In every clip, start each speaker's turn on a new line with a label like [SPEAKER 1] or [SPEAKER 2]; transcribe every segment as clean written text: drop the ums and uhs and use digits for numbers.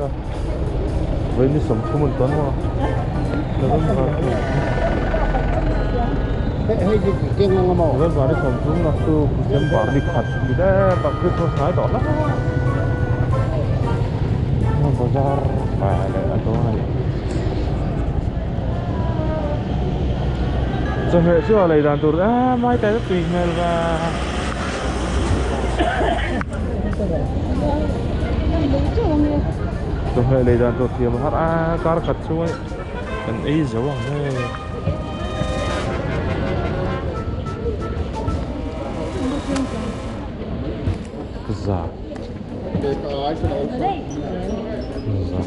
[SPEAKER 1] a vawiin ni sawmthum a ni tawh maw November November ni sawmthum naktuk December ni khat ni der tak Christmas hnai tawh hle bazar leh a dawn a ni. Chawhmeh chu a lei dan tur em mai te tui hmel va. Chawhmeh lei dan tur thiam a har a kar khat chhung a kan ei zo ang hei. Za. Za.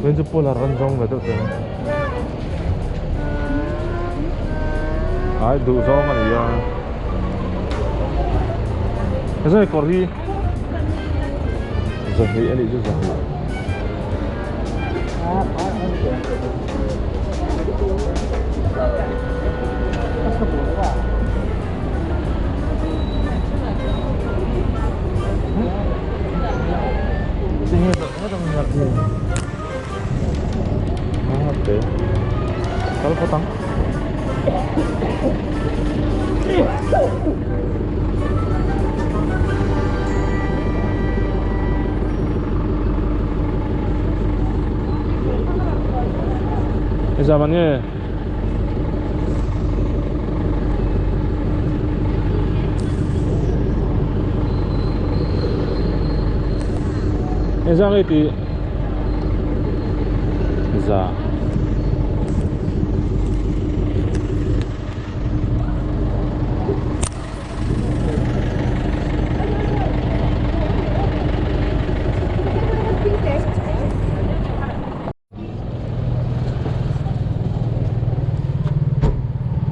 [SPEAKER 1] Bên chu polar an zawng ve deuh teh ai duh zawng a ni a hezai kawr hi zahnih a nih chu zahnih. Kal phawt ang. Zaman nge. Engzah nge tih za.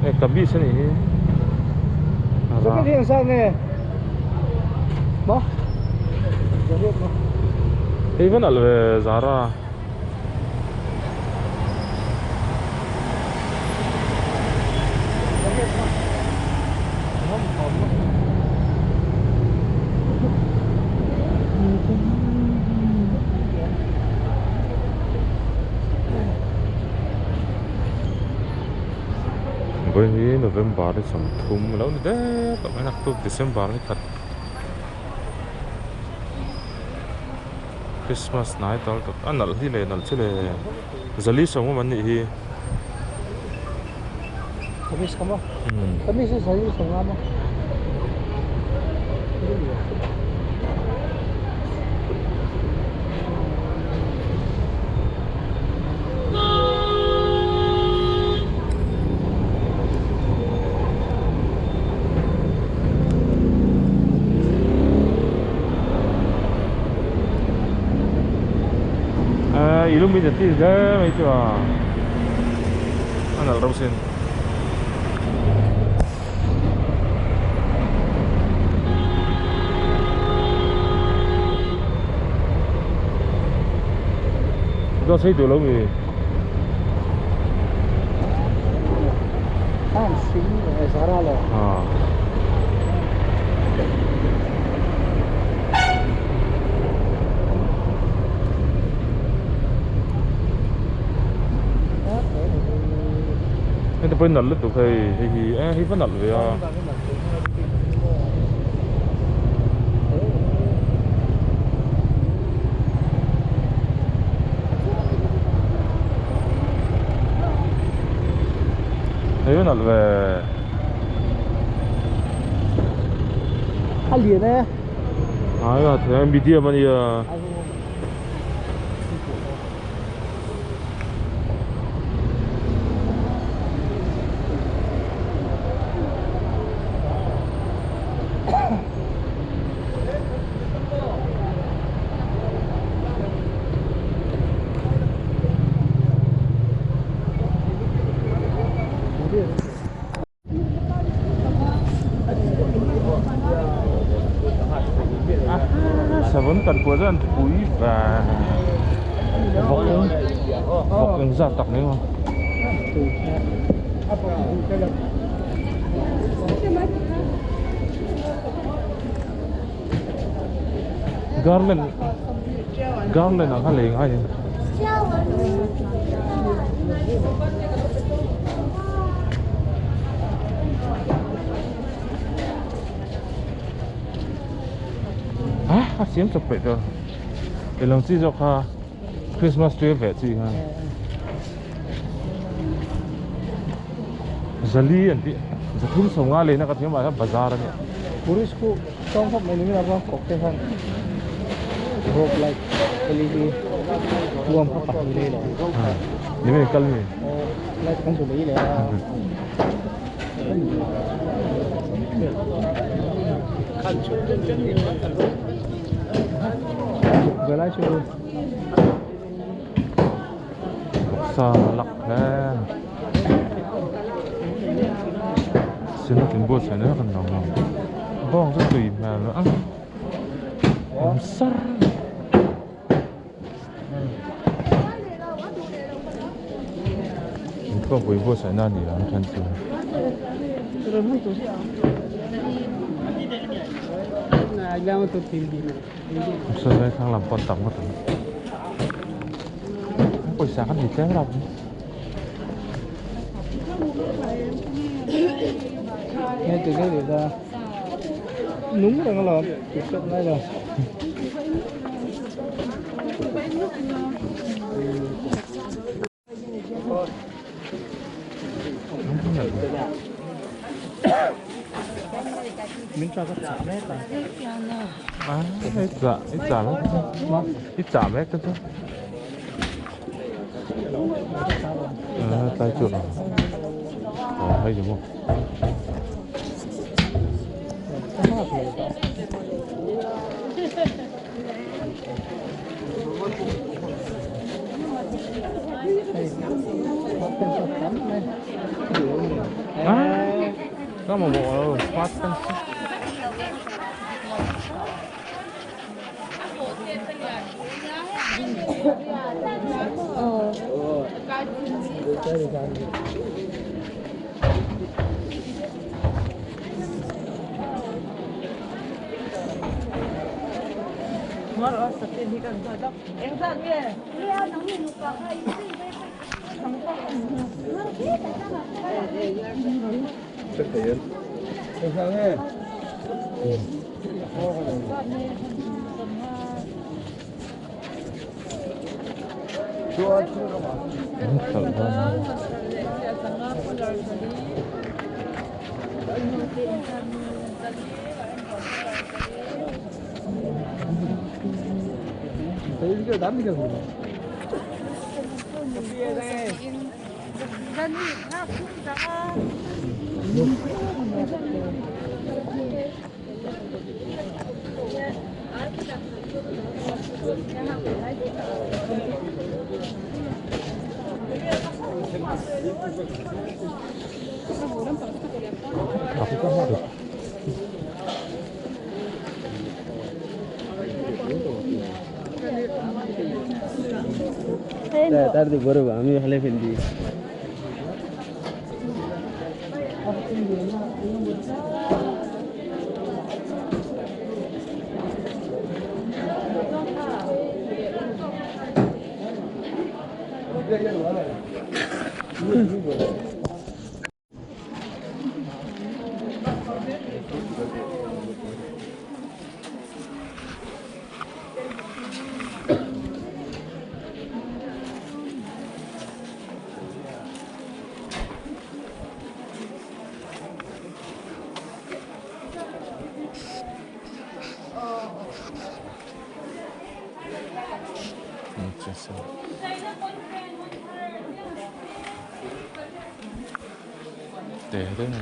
[SPEAKER 1] Hei kamis a nih hi hei va nalh ve Zara. Vawiin hi November ni sawmthum a lo ni der tawh mai a naktuk December ni khat Christmas hnai tal tawp a nalh hi le nalh chu le zali sawm an nih hi. Illuminati hle mai chu a a nalh reuh sin. Ka sei duh lo mi. Hei te pawh hi nalh lutuk hei hei hi eh hei va nalh ve a. Hei va nalh ve.
[SPEAKER 2] A lian e.
[SPEAKER 1] Ai a thei a medium a nia. Savun kan kuah chuan pui va vawk vawk engzat tak mai maw. Garland garland ang kha lei ngai ni. A a siam chawp peih tawh eng chi zawk kha Christmas tree a veh chi kha zali an tih zathum sawmnga leina ka thiam ah hian bazar a nia.
[SPEAKER 2] Tourist khu tlawm khawp mai ni min avang kawk te khan rope light led tuam kha pahnih lei lo
[SPEAKER 1] ni mai kal mi
[SPEAKER 2] light kan chu lei leh a. Velai chu
[SPEAKER 1] sa lak hle sin tin buatsaih na kan lo lang bawng chu tui hmel a awm sar inkhawmpui buatsaih na a ni ang then chu. Sawi thlang lam pawn tam ngawt ang pawisa kha ni tlem rap
[SPEAKER 2] Nghe từ cái ra núng rồi nó là chụp trận đây rồi. Mình cho các chả mét này.
[SPEAKER 1] À, ít chả, ít chả lắm. Ít chả mét cơ chứ. À, tay chuột. Ờ, hay đúng không? À, có một bộ rồi, phát
[SPEAKER 2] আমি হলে ফেলদি
[SPEAKER 1] Để thế này.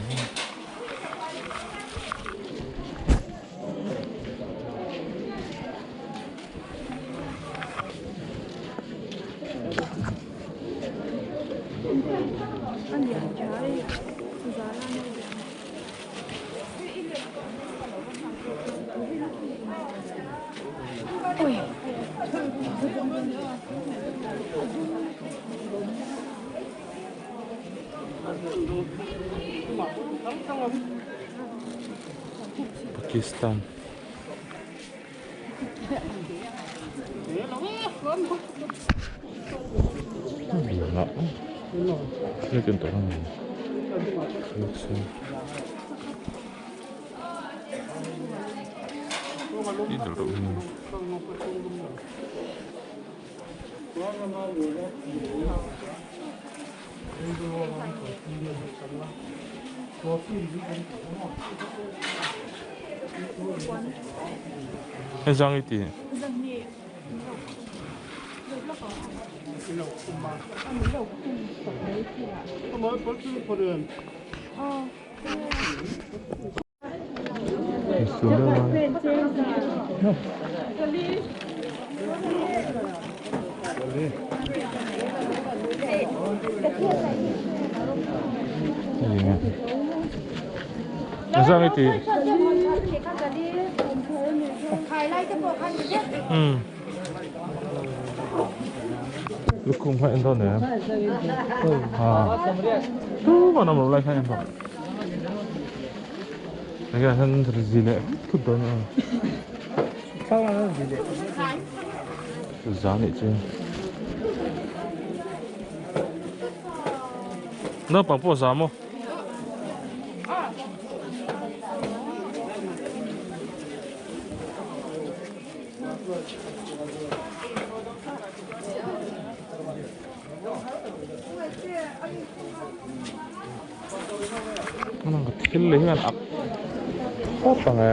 [SPEAKER 1] Pakistan. Hezang i ti. Zang i ti. Hmm. Lukhum kha en dawn em? Ha. Tu mana mo lai kha en dawn. Enge hian zi leh thut dawn a. Za nih chu. Naupang pawh za maw? Thil leh hian a khawp ang e.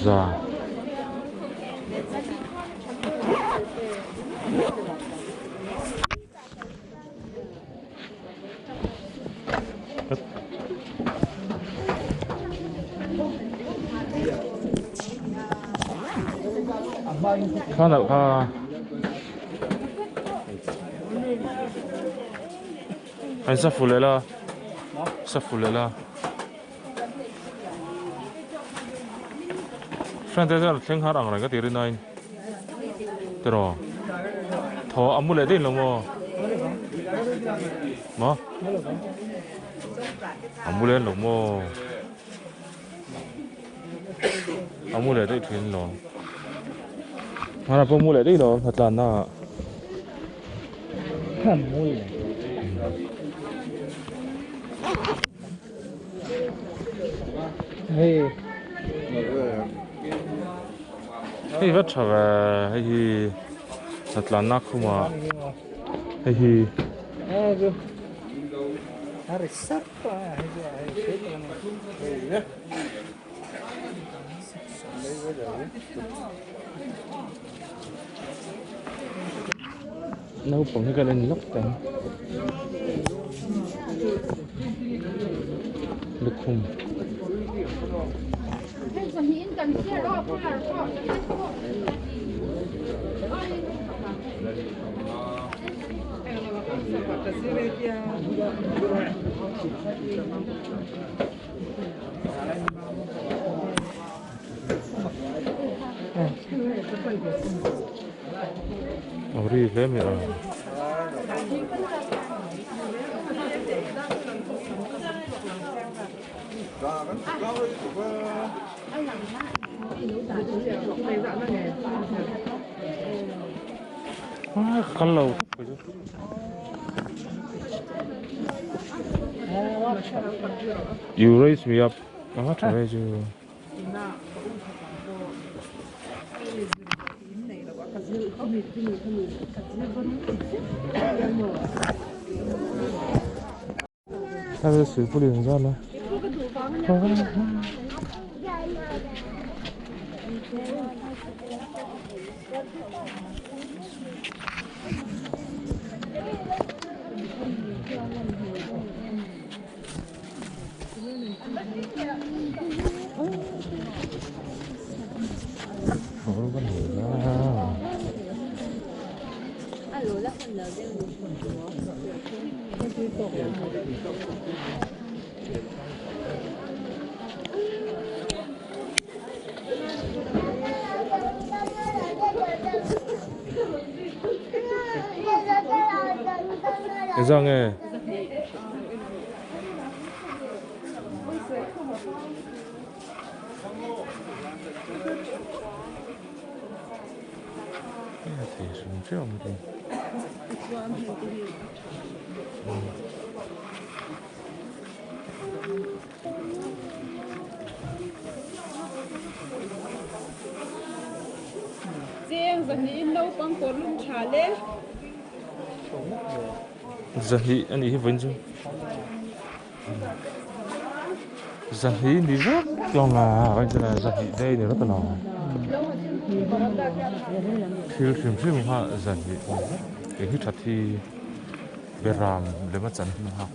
[SPEAKER 1] Za. Kha nalh kha. An sa fu leh la. Sa fu leh la. Friend te chuan thleng har ang reng ka ti rin aiin. Tiraw. Thaw a mu leh daih lo maw? Maw? A mu leh lo maw? A mu leh daih thin lo. Hmana pawh mu leh daih lo hnatlanna ah. Hei va tha ve hei hi hnatlanna khumah hei hi. Naupang hi kan en lawk ta lukhum. A ri hle mai a. A kal lo. You raise me up. A tha ve chu.他是水不灵站了。Engzah nge? Thei hrim hrim ang chu. Zahnih a nih hi vawiin chu zahnih ni vek hlawm a vawiin chu zahnih day ni rawt alawm thil hrim hrim kha zahnih ni vek eng hi that hi beram lem a chan hun a.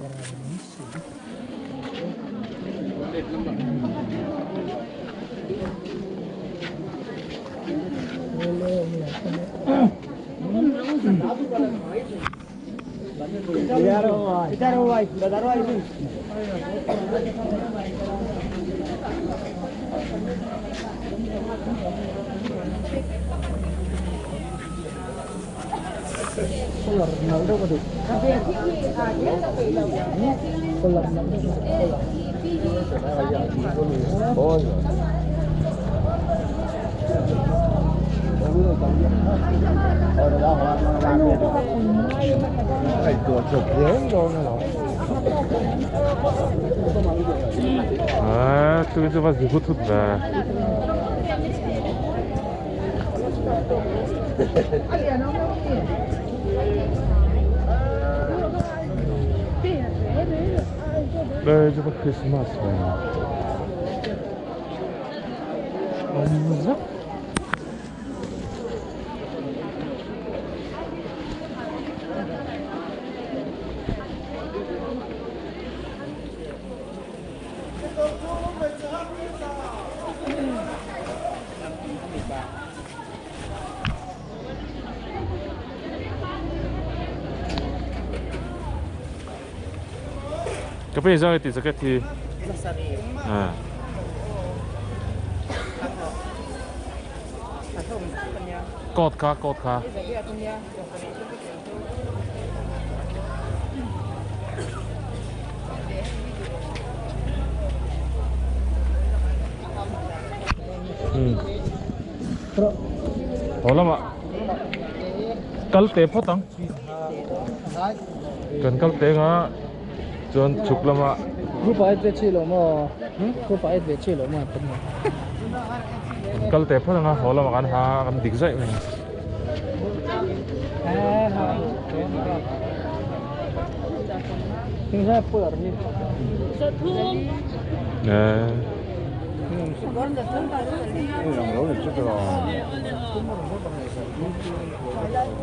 [SPEAKER 1] Đây cho Christmas này. Ông rất Ka pe zang ti zakat hi. À. Cột kha, cột kha. Ừ. Ho lama. Kal te phawt ang. Kan kal te nga chuan chhuk lama. Kal te phawt anga haw lama kan ha kan dik zaih mai.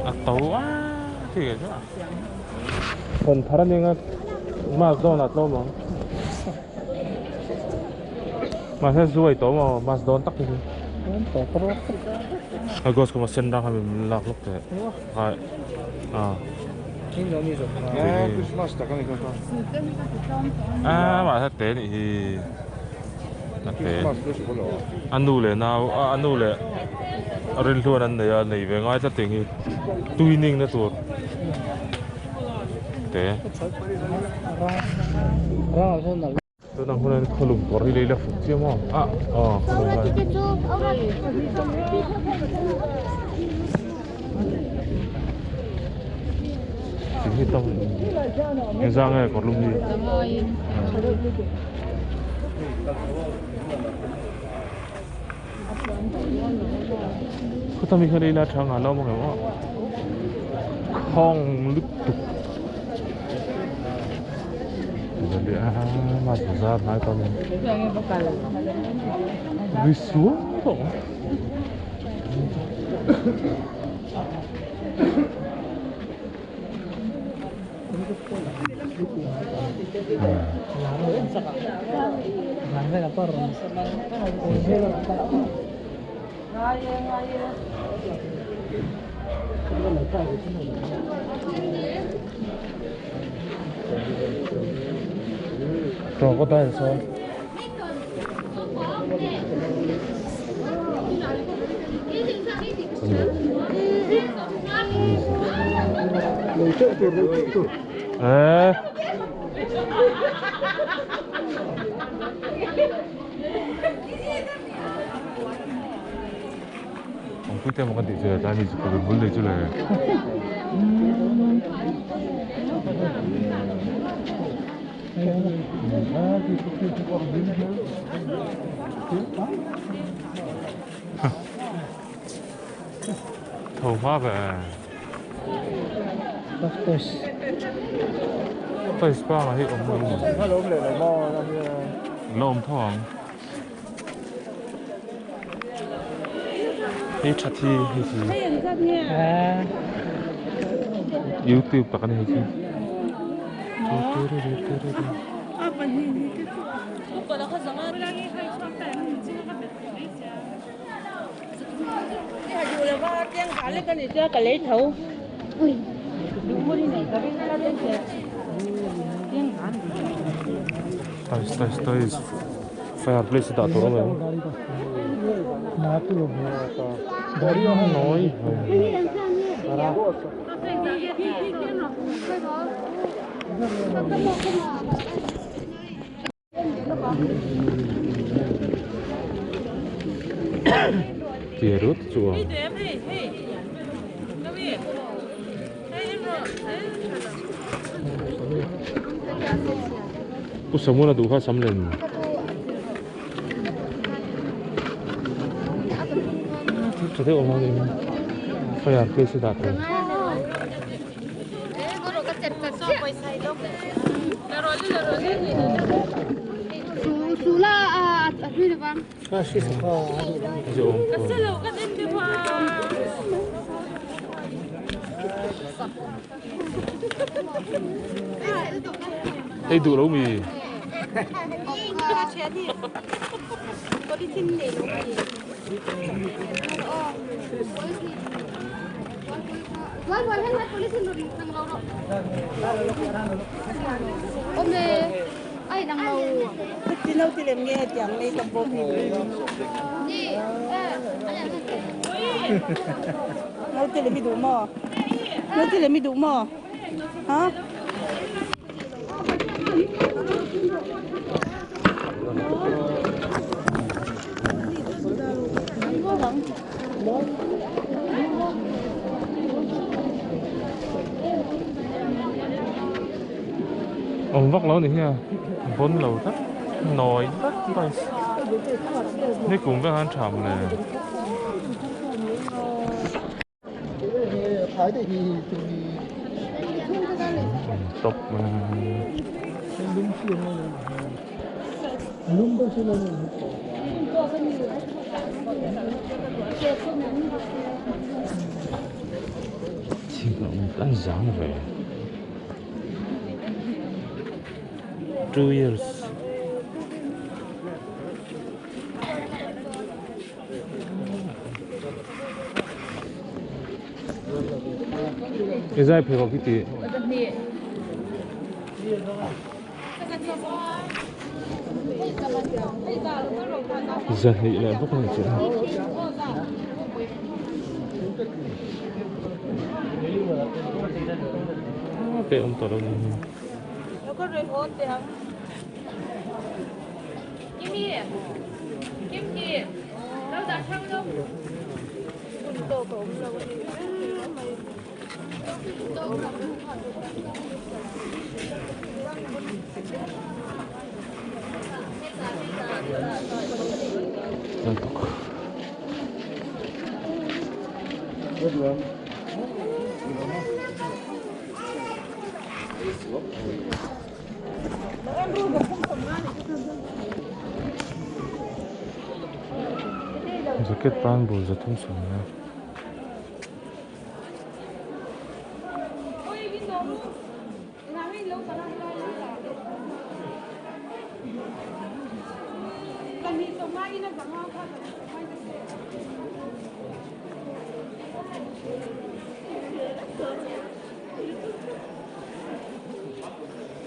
[SPEAKER 1] A to a thì chứ ạ. Còn thar anh em mas dawn a tlawm ang mahse zu a i tawm aw mas dawn tak hi chu a ghost kuma sen rang kha min lak lawk teh a a mahse te nih hi a te a nu leh nau a nu leh a rinhluan an nei a nei ve ngai tlat tih hi tuining na tur. Te. Tunah hmun hian khawlum kawr hi lei la fuk chiam aw. Ah aw khawlum lai. Thing hi tam engzah nge kawrlum hi. Khawtami kha lei la tha ngah lo maw emaw khawng lutuk a bazar hnai ta mai ri suau tawh ang. Crocodile saw. Eh. Ang pui te maw kan tih chu le tlai mi chu ka bul nei chu le. Tho hma ve. Toys panga hi awm lo maw? La awm tho ang. Hei tha thi hei hi. YouTube tak a ni hei chu. Toys toys toys fireplace dah tur awm em? Nawi Tia rut chu a Pu Samuel a duh kha sam len Thil tha deuh awm ang in fire place a dah tur. Hei duh lo mi. Awm vak lo ni hi a bawn lo tlat nawi tlat mai ni kum vek an tha mawle. Top Thing an zang ve. 2 years. I zai pheikhawk hi tih. Zahnih leh bawk a ni chu. Pe awm tawh lo ni hi. Jacket tan bul zathum sawmna.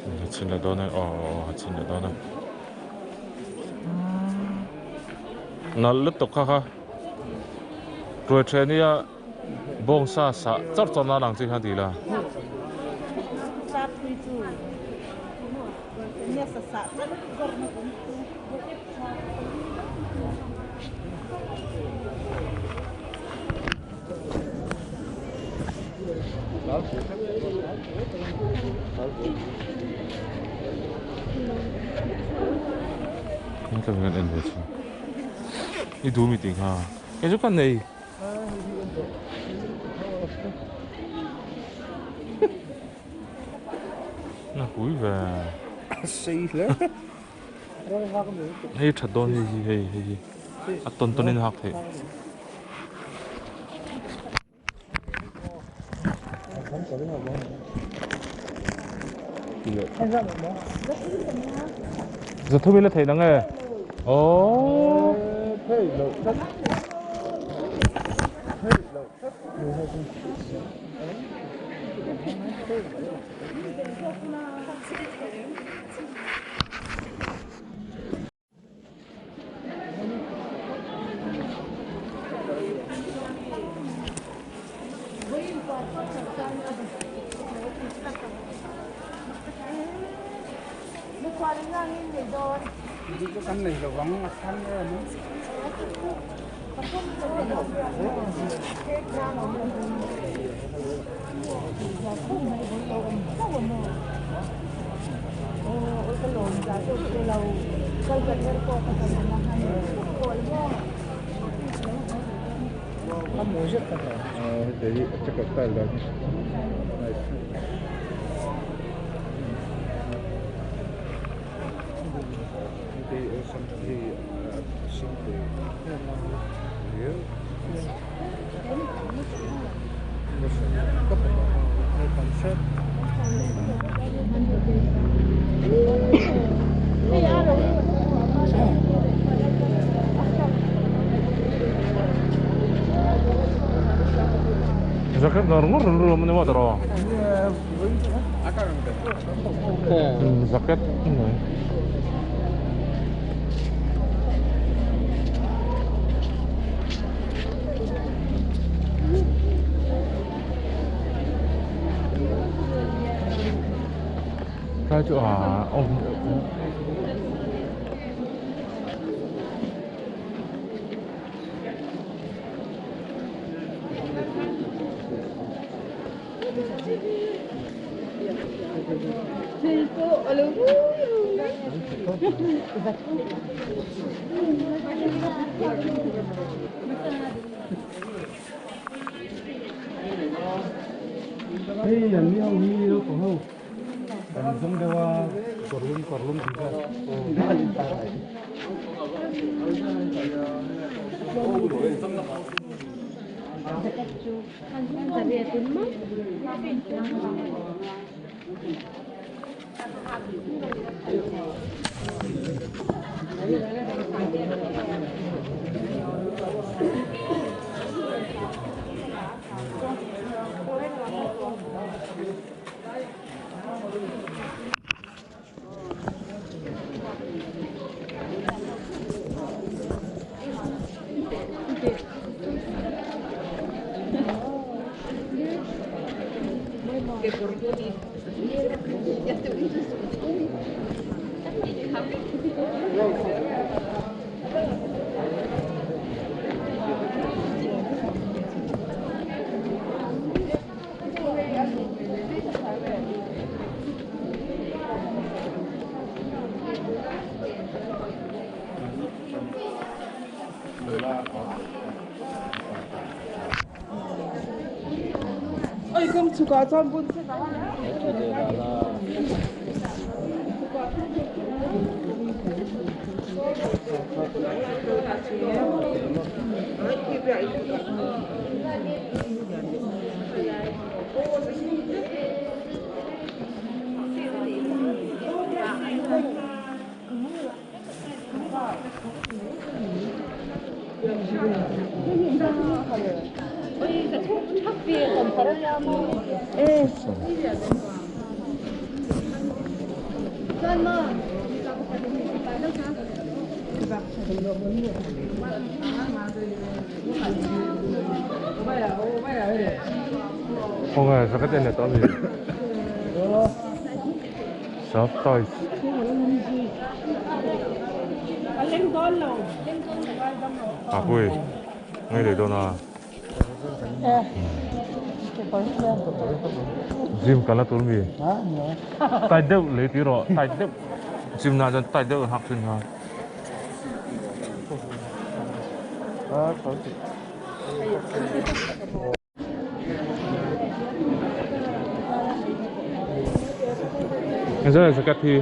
[SPEAKER 1] A chhin leh dawn a aw aw a chhin leh dawn a nalh lutuk kha kha ruai then nia bawngsa sah chawrh chawrh nan ang chi khan ti ila. I duh mi tih kha kei chu ka nei. Na pui ve.
[SPEAKER 2] Sei hle.
[SPEAKER 1] Hei that dawn hei hi hei hei hi a tawn tawn in a hak theih. Zathu min la theih nang e. Aww. Jacket ngawr ngawr ru lam ani maw tawh jacket mai. Lai chu ah awm.
[SPEAKER 2] Hei an ni ho hi naupang ho kan zawng deuh a kawrlum kawrlum tih kha
[SPEAKER 1] Khawngaih jacket en leh tawh a ni. Sap tiles. Apui ngai leh dawn a. Gym kan la tur mi. Tight deuh lei tih rawh tight deuh. Gym na chuan tight deuh hak thin kha. Engzah nge jacket hi?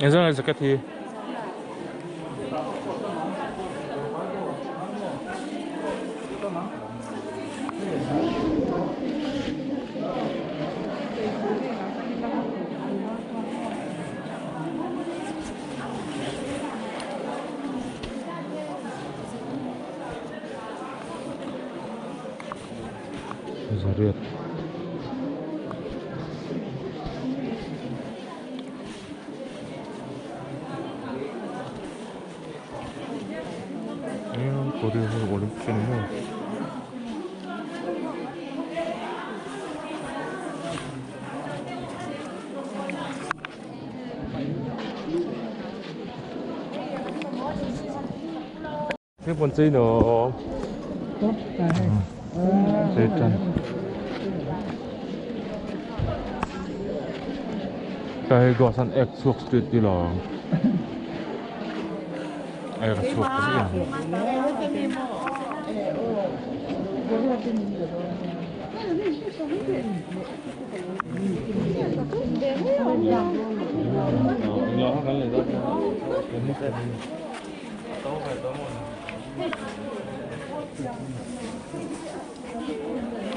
[SPEAKER 1] Engzah nge jacket hi? Zariat. Cái con chi nữa Chơi chân Cái gọi san ek suộc street đi lò Ek suộc cái gì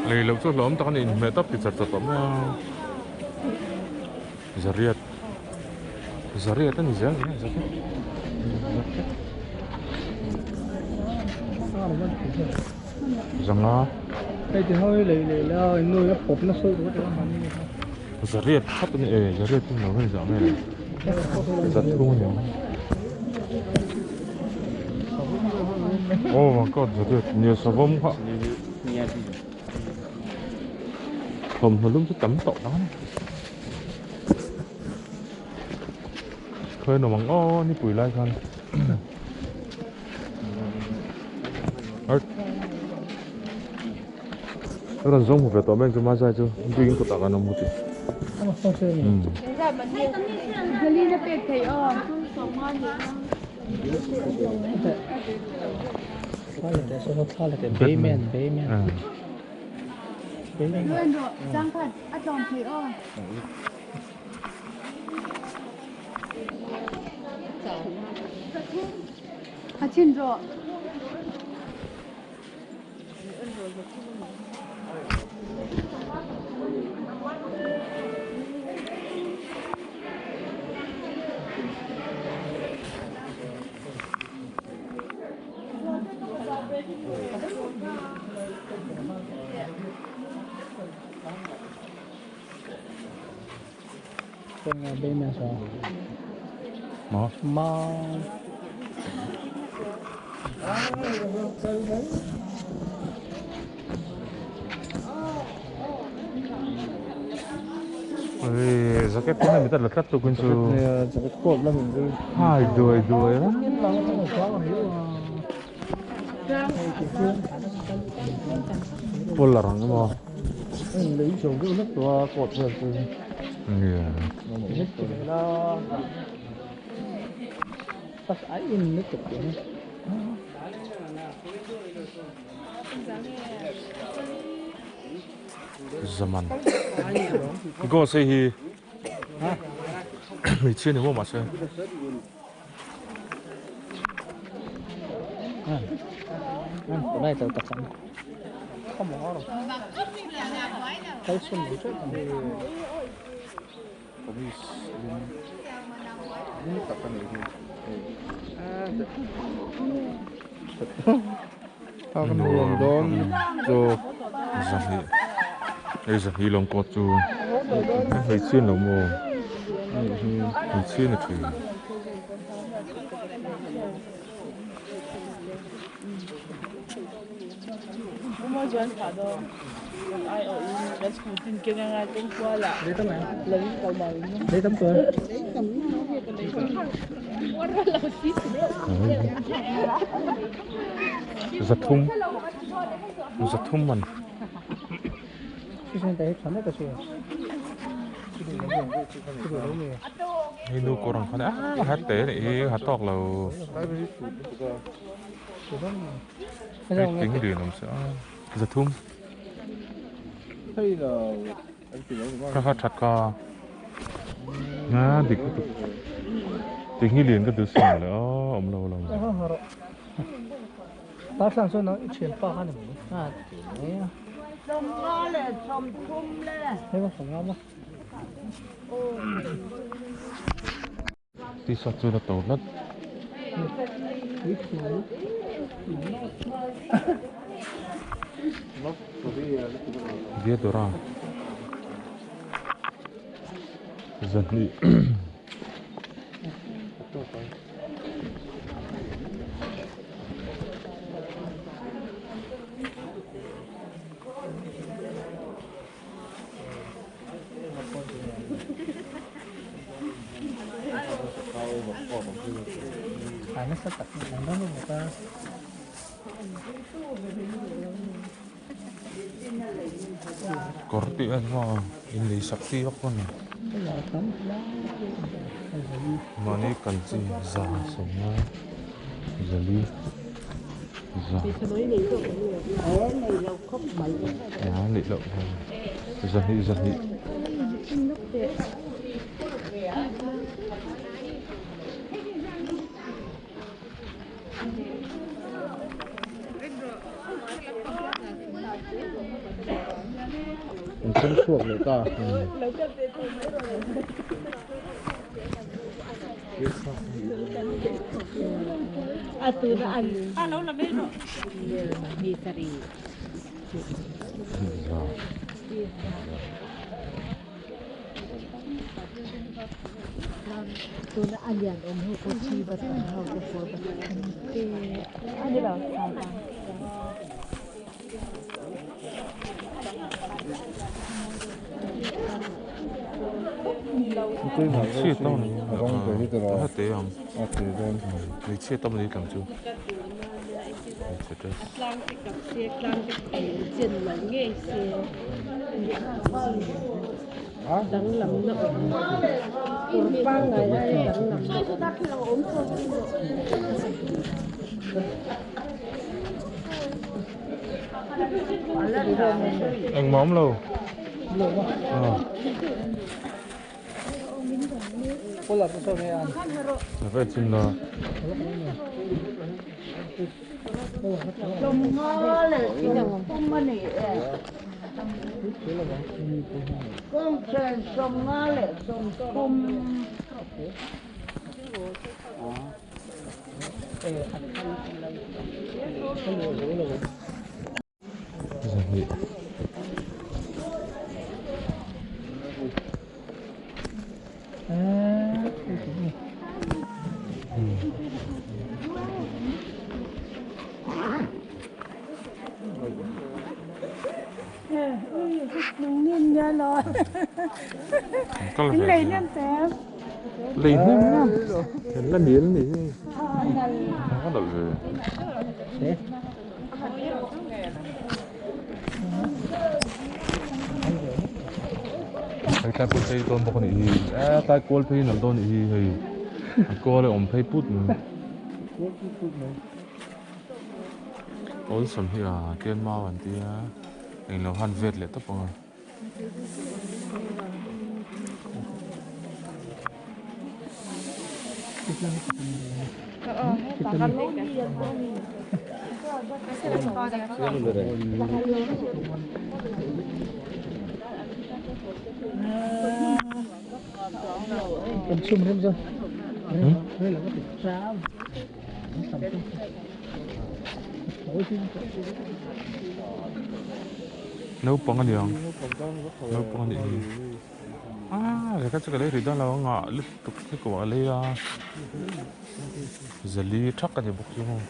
[SPEAKER 1] Lei lo chu hlawm tak a ni inhmeh tawp ti chat chat awm a zariat zariat a ni zel mai zariat zanga zariat khat a ni e zariat chu ni lo hei zah mai zathum a ni ang. Oh my god zariat nia savawm kha thawmhnaw lum chu tam tawh tak a ni khawi nuam ang aw nipui lai khan a rawn zawng hmu ve tawh mai ang chu mazai chu biakin kawtah kan awm hmu tih.
[SPEAKER 2] Batman
[SPEAKER 1] Ê, jacket cái này người ta là cắt tôi quên chú. Hai đuôi đuôi á. Polar đúng không?
[SPEAKER 2] Lấy chồng cái lớp của cột rồi. Bắt ái in nước cực vậy.
[SPEAKER 1] Zaman Ghost hei hi hmeichhia ni maw mahse. Hei zahnih lawng kawt chu hmeichhia an lo maw hmeichhia ni thin. Zathum zathum man. Hei nu kawr ang khan a ha te anih hi ha tawk lo. Hei thing lian awm se a zathum. Kha kha that kha a dik lutuk thing hi lian ka duh sin mawle aw awm lo lo. T-shirt chu la to tlat. Diadora zahnih. Kawr tih a ni inlei sak chi vak pawh a ni mahni kal chi za sawmnga zali za a neih loh zahnih zahnih.
[SPEAKER 2] An chhem chhuak leh ta.
[SPEAKER 1] Hmeichhia tam ani a te ang hmeichhia tam ani tlang chu hmeichhe dress. Engmah awm lo Lei hnem hnem la nil ni hi a nalh ve. Hei tlai pawh phei dawn bawk a nih hi e tlai kual phei nalh dawn a nih hi hei a kual a awm phei put mai. Awlsam hi a tian mau an tia englo han vet leh tawp ang a. Naupang a ni ang naupang a nih hi aaa zaka chu ka lei rih dawn lo ang ah lutuk hi ka a lei a zali thak a ni bawk chu maw.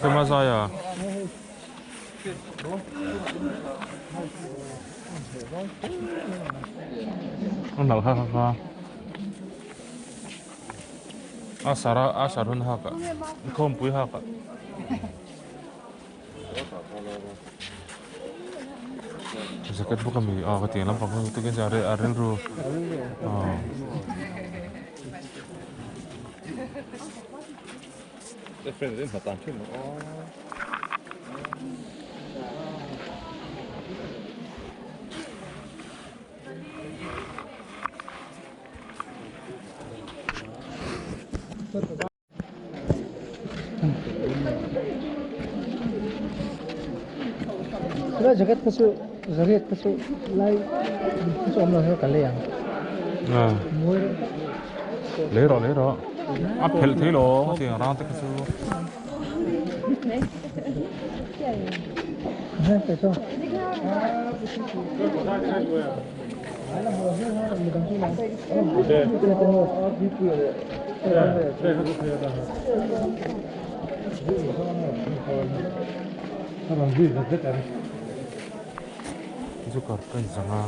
[SPEAKER 1] Tlema zai a. A nalh kha kha kha. A sar a a sar hun hak a khawmpui hak a. Jacket bawk a mi a ka tiang lampang kha tukin chuan a rilru aw.
[SPEAKER 2] Tuna jacket kha chu jacket kha chu lai kha chu awm lo hian ka lei ang. Mawi reuh tak.
[SPEAKER 1] Lei rawh lei rawh. A phelh thei lo tiang rang te kha chu. Chu kar ka inzang a.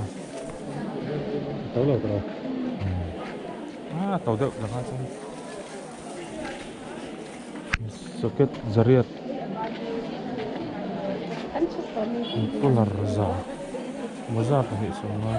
[SPEAKER 3] To lo to.
[SPEAKER 1] A to deuh laka chuan. Socket zariat colour za mawza pahnih sawm a.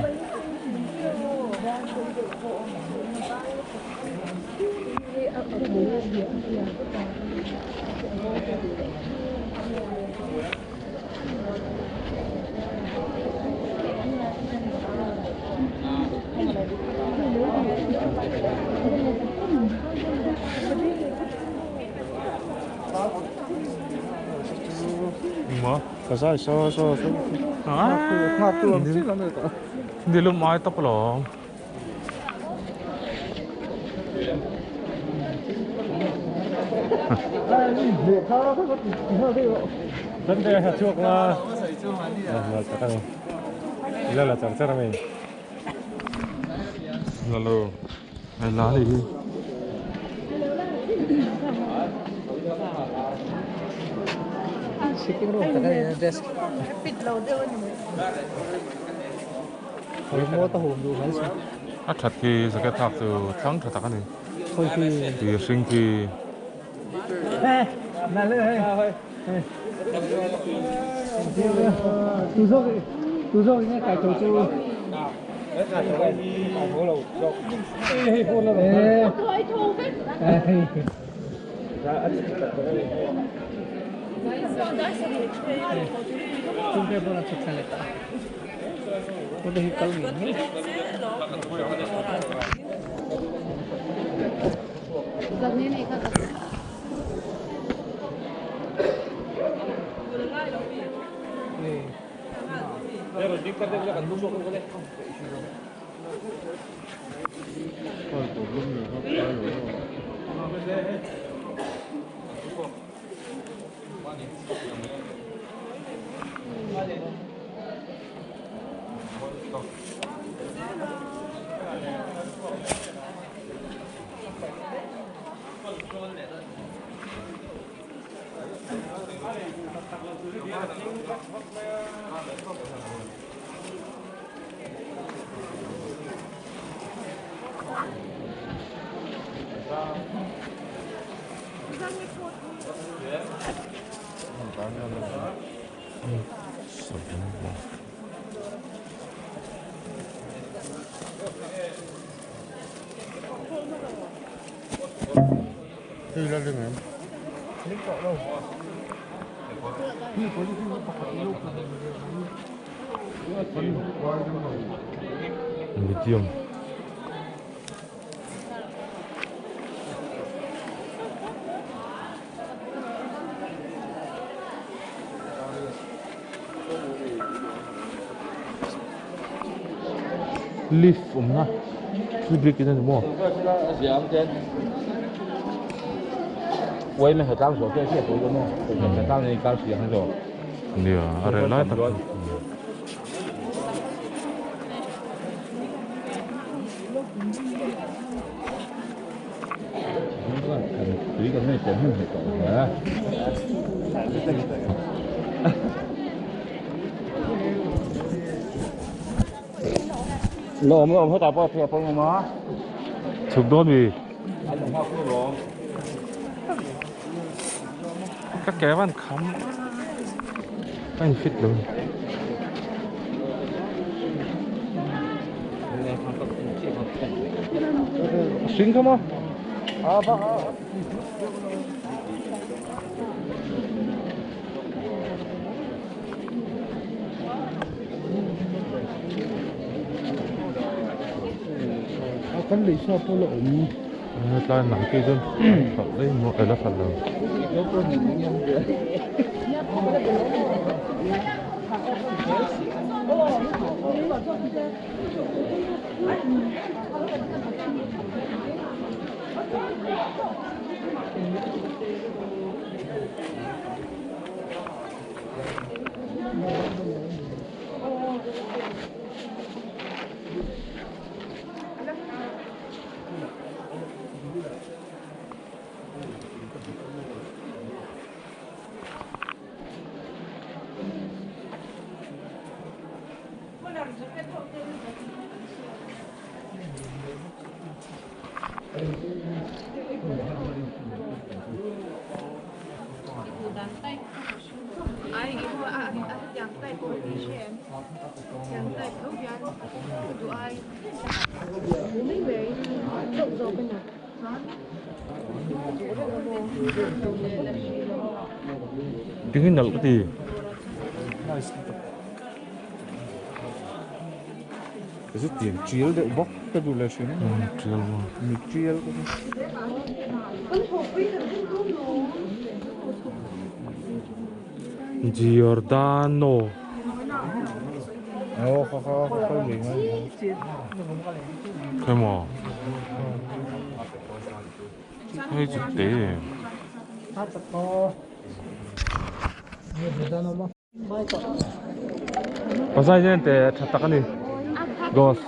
[SPEAKER 1] Engmaw?
[SPEAKER 3] Ka zai saw saw saw.
[SPEAKER 1] Nghak tu ang chi lam ta. Nilum ai tawp alawm.
[SPEAKER 3] Dante ha chuak la. La tak ani. La la char char ami.
[SPEAKER 1] La lo. Ai la ni hi.
[SPEAKER 2] Sitting room tak ani desk.
[SPEAKER 1] A that khi jacket hak chu thlang tha tak a ni. Khi hring khi. Medium. Lift awmna thil biak in a ni maw? Nia a reh lai tak Chhuk dawn mi? Ka ke van kham a in fit lo.
[SPEAKER 2] Hring kha maw? A kan lei sa pawh la awm.
[SPEAKER 1] Tlai nang ke chuan hralh daih maw ela hralh lo. Tiếng hi nalh ka ti.
[SPEAKER 2] Ka chu tiang tial deuh bawk ka duh leh hrim.
[SPEAKER 1] Tial maw?
[SPEAKER 2] Mi tial ka duh.
[SPEAKER 1] Giordano.
[SPEAKER 2] Aw kha kha ka kal ve ngai.
[SPEAKER 1] Khawi maw? Hei chu te. Pasai hian te tha tak a ni. Gos.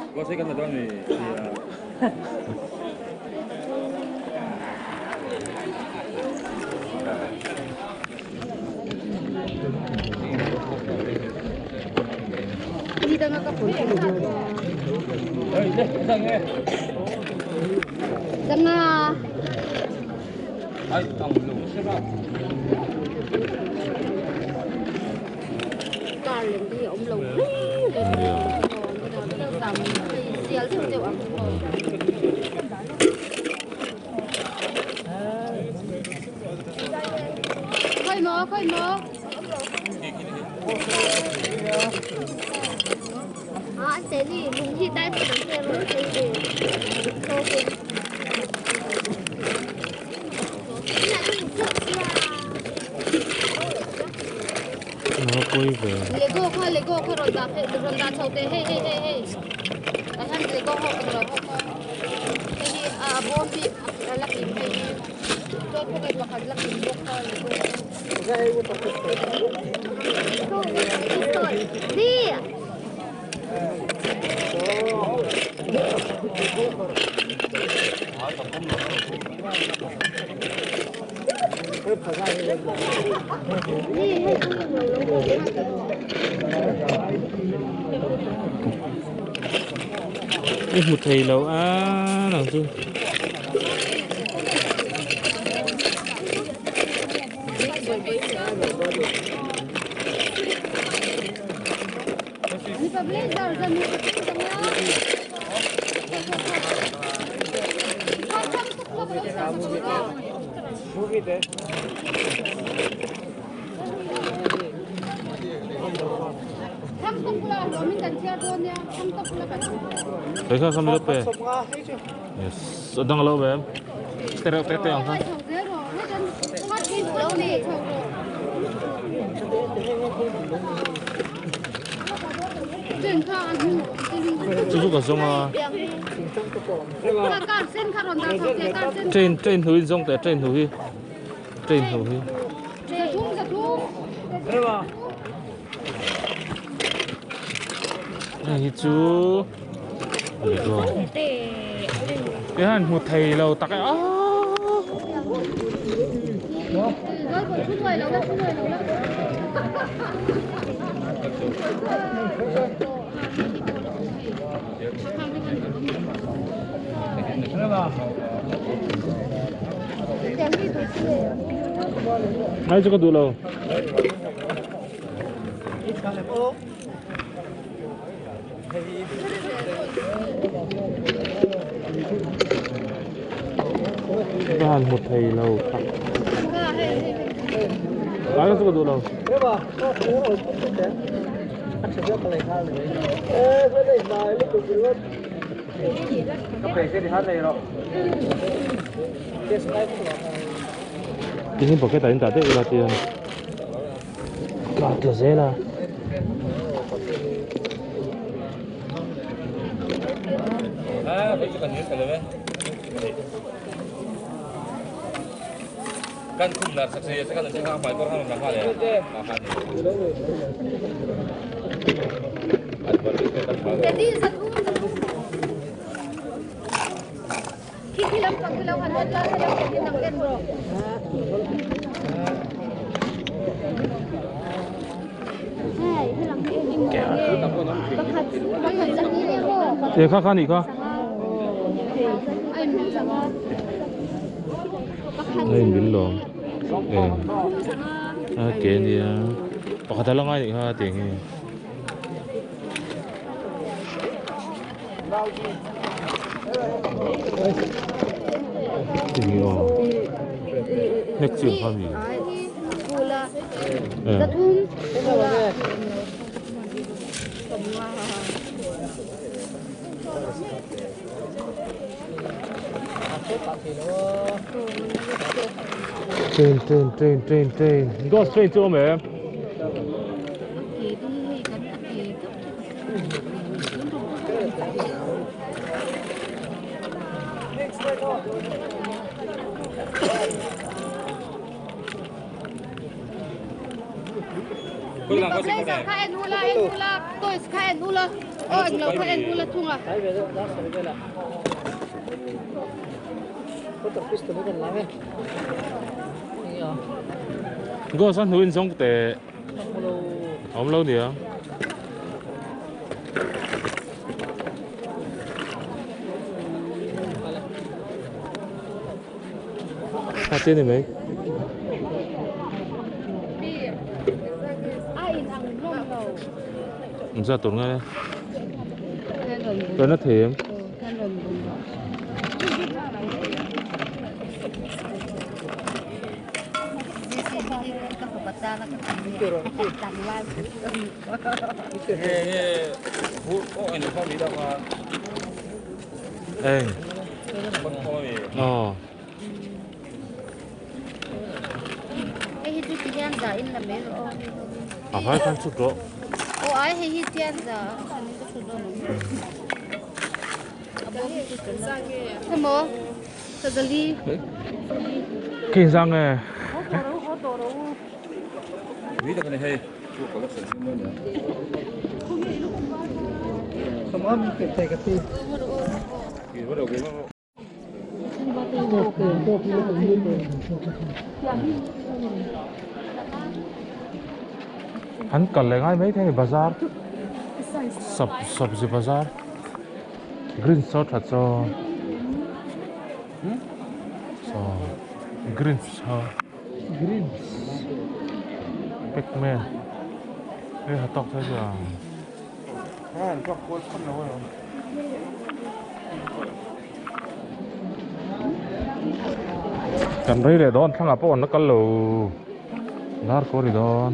[SPEAKER 1] I hmu thei lo a nang chu. Thấy sao sao mới lớp về? Yes, đang lâu về em. Tê tê tê không? Chú chú có xong à? Trên trên thử xong để trên thử trên thử. Này chú. Cái hàng một thầy lâu tắc á. Ai cho con đủ lâu. Cái một thầy lâu tắc. Ai cho con đủ lâu. Ini pakai tadi tadi latihan. Kata zela.
[SPEAKER 4] Ah, bây giờ còn nhớ cái này. Kan kum lar saksi sekarang nanti kan phải có hàng làm phải
[SPEAKER 1] Để khá khá nỉ khá. Đây mình lộn. À cái gì à? Bà khá là ngay nỉ khá tiền. Tiền gì à? Nét chuyện khá gì? Train, train, train, train, train. Go straight to me. Go sang nuôi sống tệ, ông lâu nhỉ? À tên này mấy? Không sao tốn ngay. Tôi nó thèm. Ê. Ờ. À phải khăn chút đó.
[SPEAKER 5] Ồ ai hay hít tiền giờ. Cái gì?
[SPEAKER 1] Kinh răng này. Hắn cần lấy ngay mấy thế này bazaar sập sập gì bazaar green sauce thật cho so green sauce green Pac-Man đây là tóc thế chưa? Kan rei leh dawn thlangah pawh an la kal lo dar kaw ri dawn.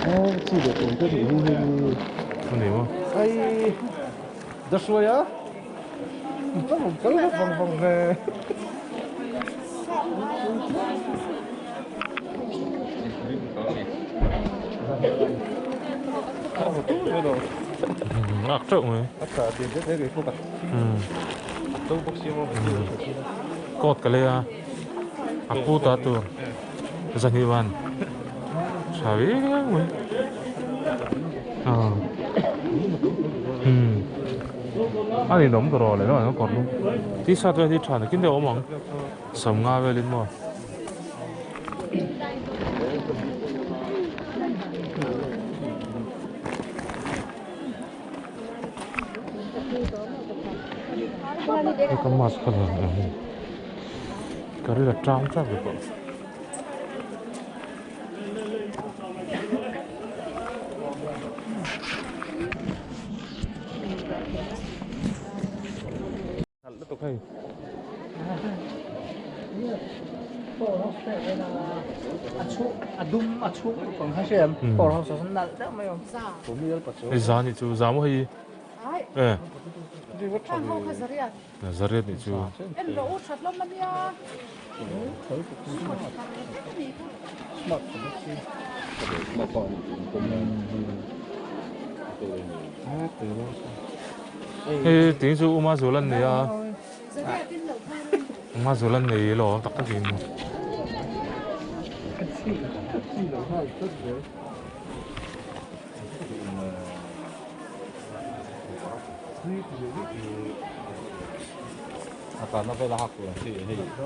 [SPEAKER 3] Aw chi leh tum te nih hi hei.
[SPEAKER 1] Ani maw?
[SPEAKER 3] Ai da hruai a. Kal vang vang ve.
[SPEAKER 1] Ngak teuh mai. Coat ka lei a, a pu ta tur zahnih van tha viau mai. A ninawm ka rawh leh lo kawr lu t-shirt vel hi tha nakin deuh a awm ang sawmnga velin maw. Hei ka mask ka la ang ka ril a tang tap ve pawh. Lutuk hei. Hei za nih chu za maw hei e zariat nih chu. Hei ting chu uma zul an nei a uma zul an nei lo tak takin.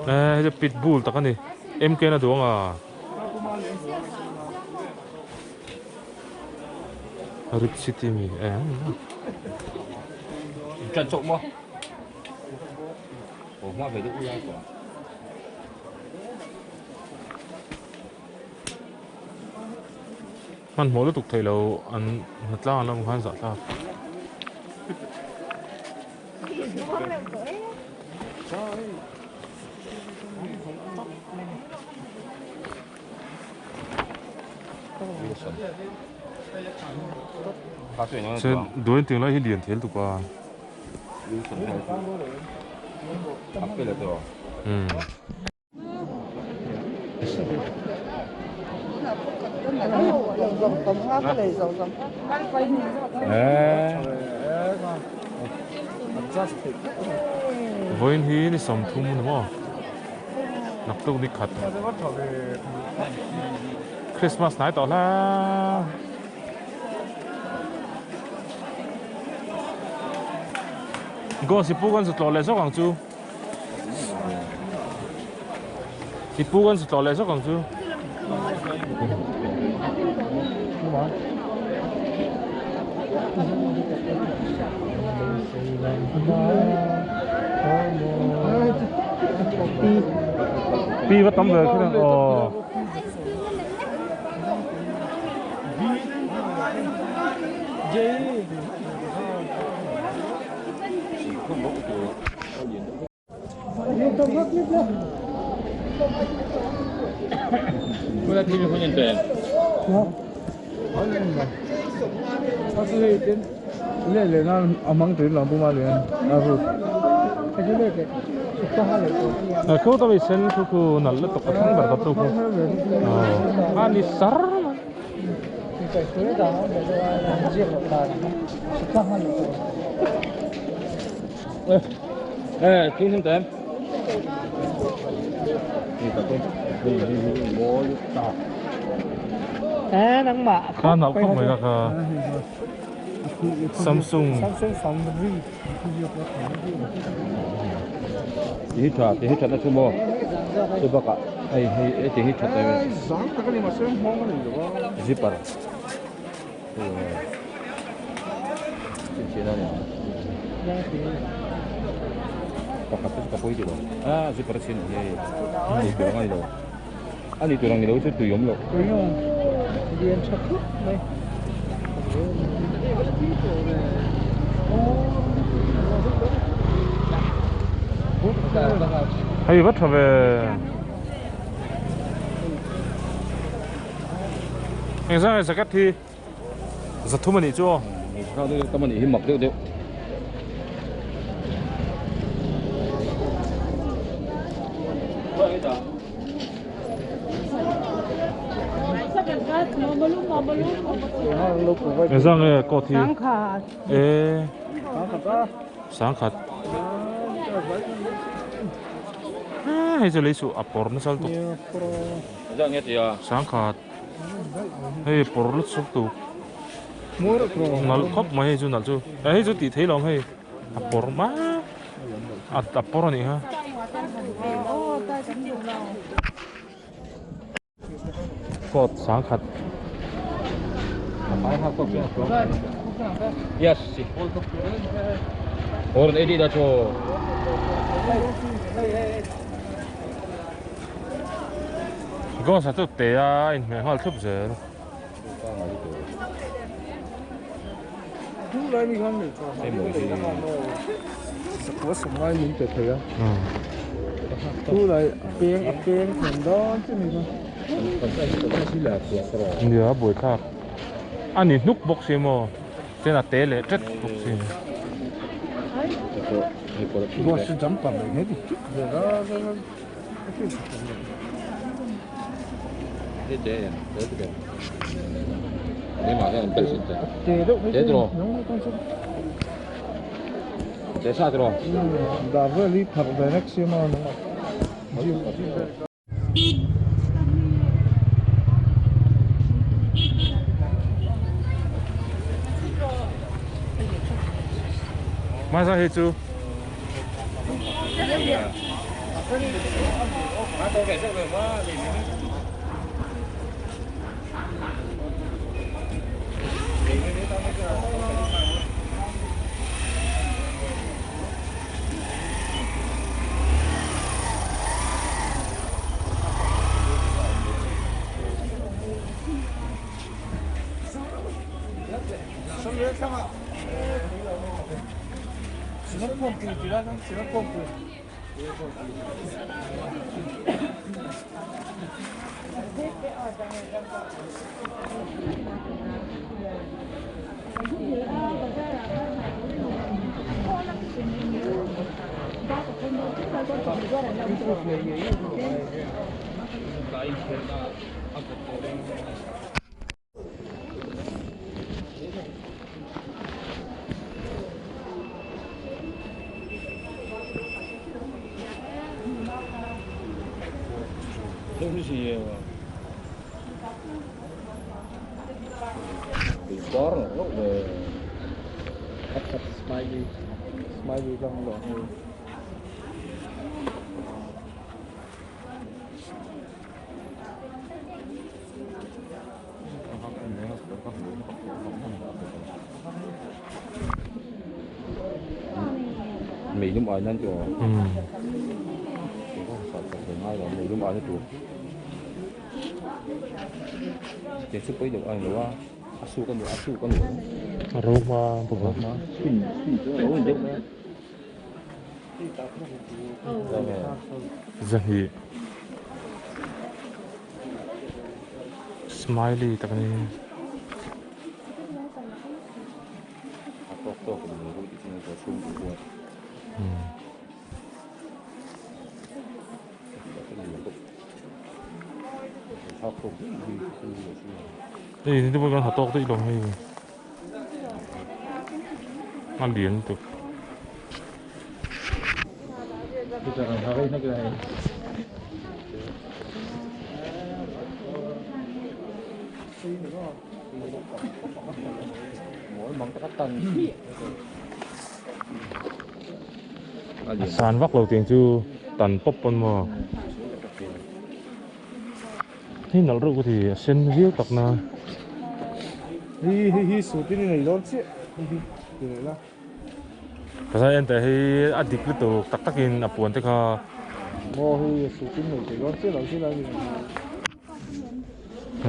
[SPEAKER 1] Hei chu pitbull tak a ni MK na duang a. Rip City mi e.
[SPEAKER 4] Chan chok mo. Ồ, hoa về đâu ra quả.
[SPEAKER 1] Man hmuh lutuk thei lo an hnatlang an awm khan zahthlak. Chuan duain tiang lai hi lian thel tuk a. Umm. Vawiin hi ni sawmthum a ni maw? Naktuk ni khat. Christmas hnai tawh hla. Ghost i pu kan zu tlawh leh zawk ang chu. I pu kan zu tlawh leh zawk ang chu. Pi va tam ve khi aw. Khu tawh i sen khu khu nalh lutuk a thleng ber tawh chu khu a ni sar mai. Kha nalh khawp mai ka kha Samsung.
[SPEAKER 4] Ti hi tha ti hi thatna chu maw chu bakah hei hei ti hi that zipper chhinchhiah na a ni pakhat te chu ka pawi ti lo a zipper a chhin a ni hei a ni tur ang a ni lo a ni tur ang ni lo chu tui awm loh.
[SPEAKER 1] Hei va tha ve. Eng zang nge jacket hi zathum a nih chu aw.
[SPEAKER 4] Tam a nih hi mak deuh deuh.
[SPEAKER 1] Eng zang nge coat hi? E sangkhat. Hei chu lei suh a pawr nasa lutuk. Sangkhat. Hei pawr lutuk tuk. Nalh khawp mai hei chu nalh chu. Hei chu tih theih lo ang hei. A pawr ma a pawr a nih kha. Coat sangkhat.
[SPEAKER 4] Yes. Oran edit da cho.
[SPEAKER 1] Ghost a chu te a inhmeh nghal thlup zel. Nia a buai thlak a ni hnuk bawk si maw chuan a te leh tet bawk si. Hmasa hi chu
[SPEAKER 4] Meilum ai nan tiraw? Meilum ai na tur. Ke chu pawih deuh a ni lo a, a suk a ni a suk a ni lo.
[SPEAKER 1] A ro hma bawk a.
[SPEAKER 4] Spin spin chu a ro ni deuh mai a.
[SPEAKER 1] Zahnih smiley tak a ni.
[SPEAKER 4] A tawk tawk in ru tih chu a chhung tih huat.
[SPEAKER 1] Hei ni te pawh kan ha tawk daih lo hei a lian lutuk. A san vak lo tiang chu tan pawp pawn maw hei nalh reuh ka ti a sen viau tak na. Pasal en teh hi a dik lutuk tak takin a puan te kha.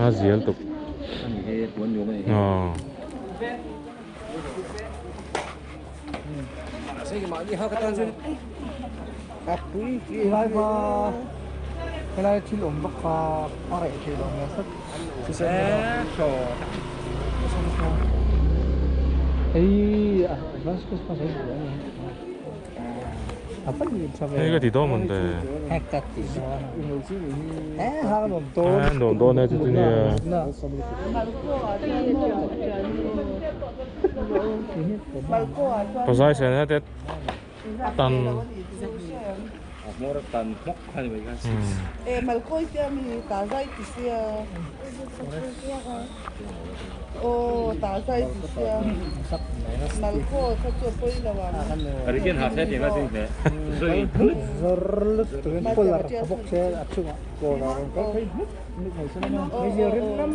[SPEAKER 1] A zial tuk. Aw.
[SPEAKER 2] Helai hma helai thil awm vak kha a reh theih loh hmel tlat thisen hei a advance christmas a inbuai a ni a va ni tha ve
[SPEAKER 1] Hei ka ti dawn mawn te.
[SPEAKER 2] Hei ka ti dawn e ha ka nuam dawn
[SPEAKER 1] A nuam dawn e chu chu nia. Pazai sen hete tan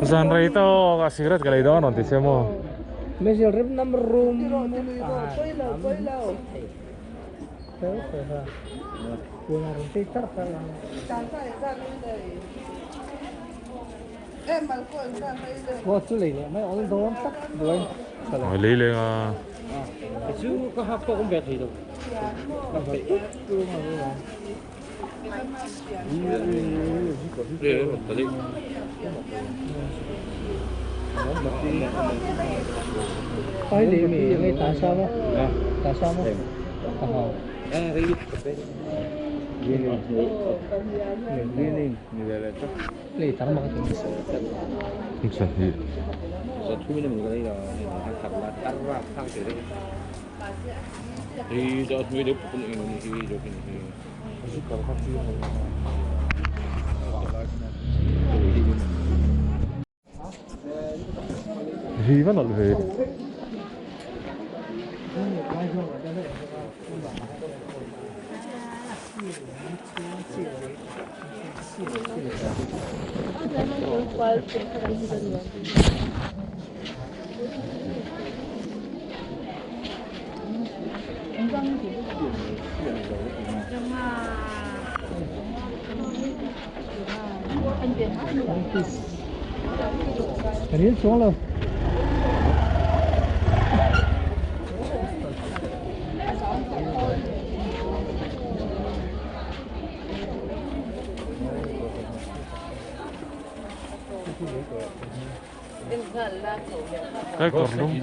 [SPEAKER 1] Zan rei tawk a cigarette ka lei dawn rawn ti che maw. Lei leng a. Hi va nalh ve. Cái cột lung.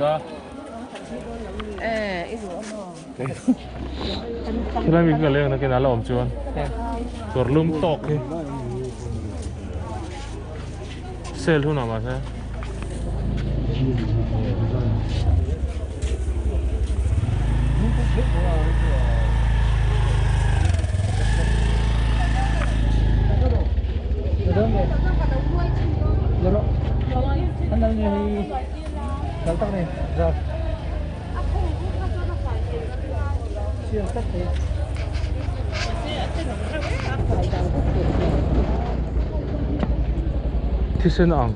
[SPEAKER 1] Thế mình cứ lên nó cái nào là ổn chưa? Cột lung tọt đi. Sale thu nào mà thế? Thisen ang.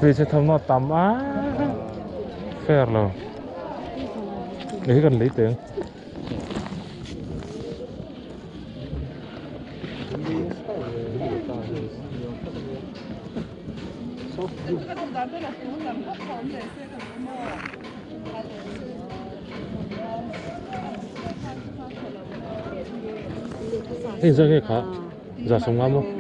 [SPEAKER 1] Vì sẽ thầm nó tắm á fair rồi để cần lấy tiền Thế giờ nghe khó giờ sống lắm không?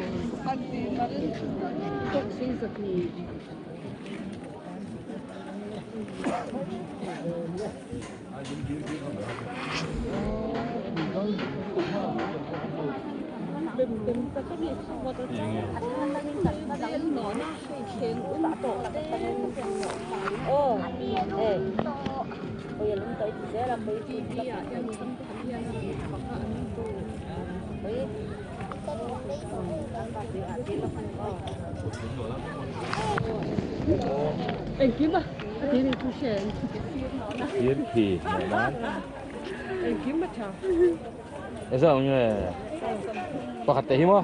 [SPEAKER 4] Pakhat te hi maw?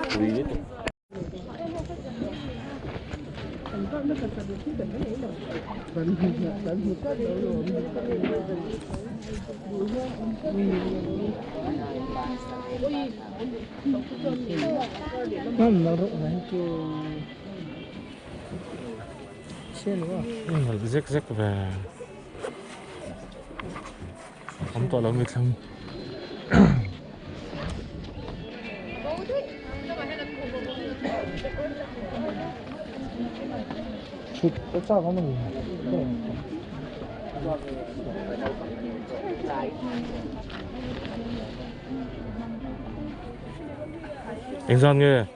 [SPEAKER 4] Tui lutuk.
[SPEAKER 1] Zek zek ve. Awm tawh lo mi thlang.
[SPEAKER 2] Chhut a chak awm a ni.
[SPEAKER 1] Engzan nge?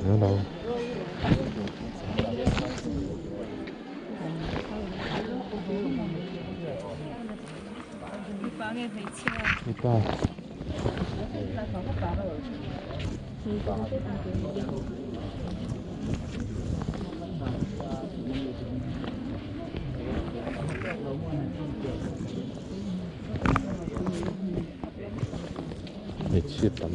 [SPEAKER 1] Hello. Mipa. Hmeichhia tam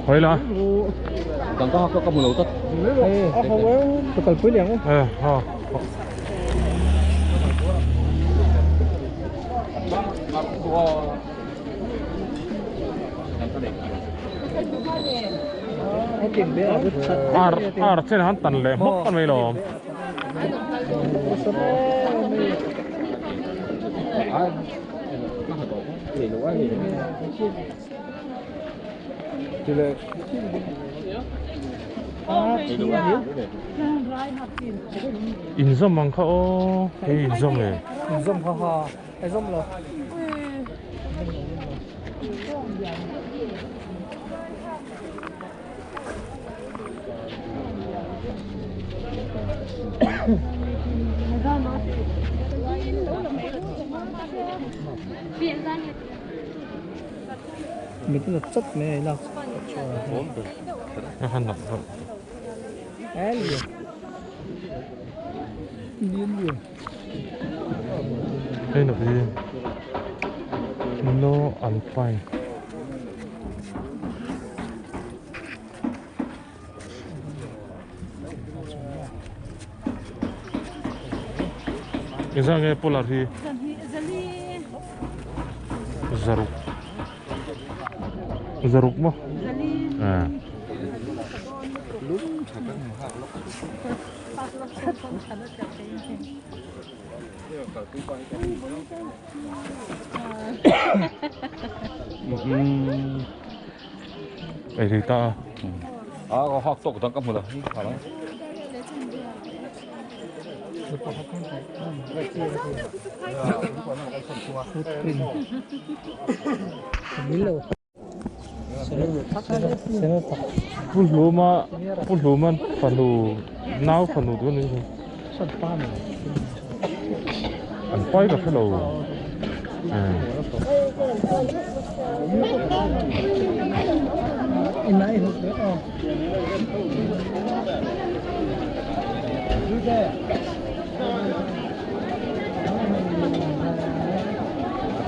[SPEAKER 1] 回来。
[SPEAKER 4] Dang ka ka hmu lo tlat.
[SPEAKER 2] A ho e. Ka kalpui leh ang u.
[SPEAKER 1] Eh ha. Ar ar chen han tan leh hmawk kan mai lawm. Inzawm ang kha aw hei inzawm e.
[SPEAKER 2] Inzawm kha ha a zawm lo. Mit a la chawp mai a i lak
[SPEAKER 1] A han nak deuh. Hei na hi no alpine. Engzah nge polar hi zaruk zaruk maw ah Ei thei ta a.
[SPEAKER 4] A ka hak tawk dang ka hmu lo.
[SPEAKER 1] Pu Hluma Pu Hluma fanu nau fanu tur ani chu. An pai ka hrelo.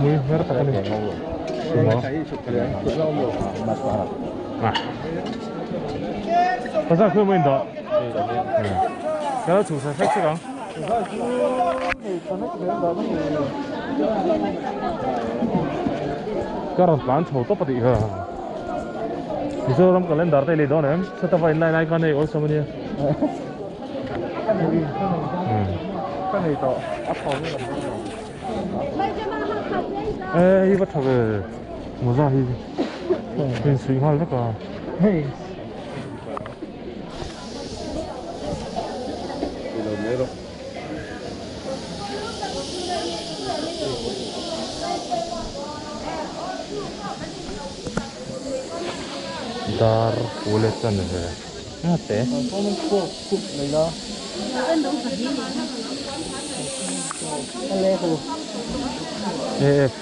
[SPEAKER 1] Mui hmer tak ani. Pasal khuai mai in dah. Ka lo chhuh sa hrek hrek ang. Ka rawn tlan chho tawp a tih kha. Mizoram calendar te i lei dawn em? Seta va in lai lai khan hei awlsam ania.
[SPEAKER 2] Ka nei tawh a thaw in an dawn lo.
[SPEAKER 1] E hi va tha ve mawza hi in suih nghal vek a.
[SPEAKER 2] Hei.
[SPEAKER 1] Dar pule chan ve a te. AF.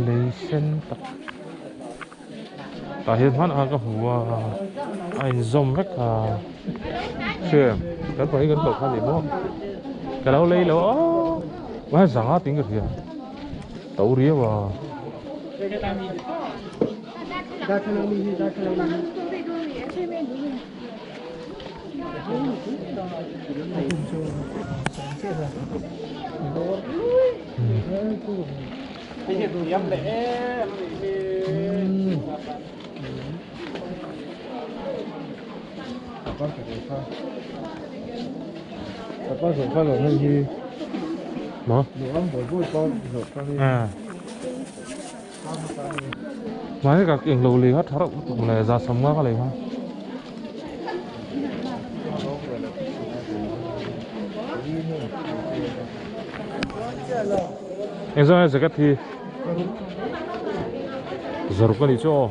[SPEAKER 1] Lei sen tak. Tah hian hmanah khan ka hmu a, a inzawm vek a. Hria em? Kan pahnih kan kal kha a ni maw? Ka lo lei lo a, mahse zanga tiin ka hria. To riau a. Mahni ka englo lei kha tha reuh lutuk le za sawmnga ka lei kha. Engzah nge jacket hi zaruk a nih chu aw.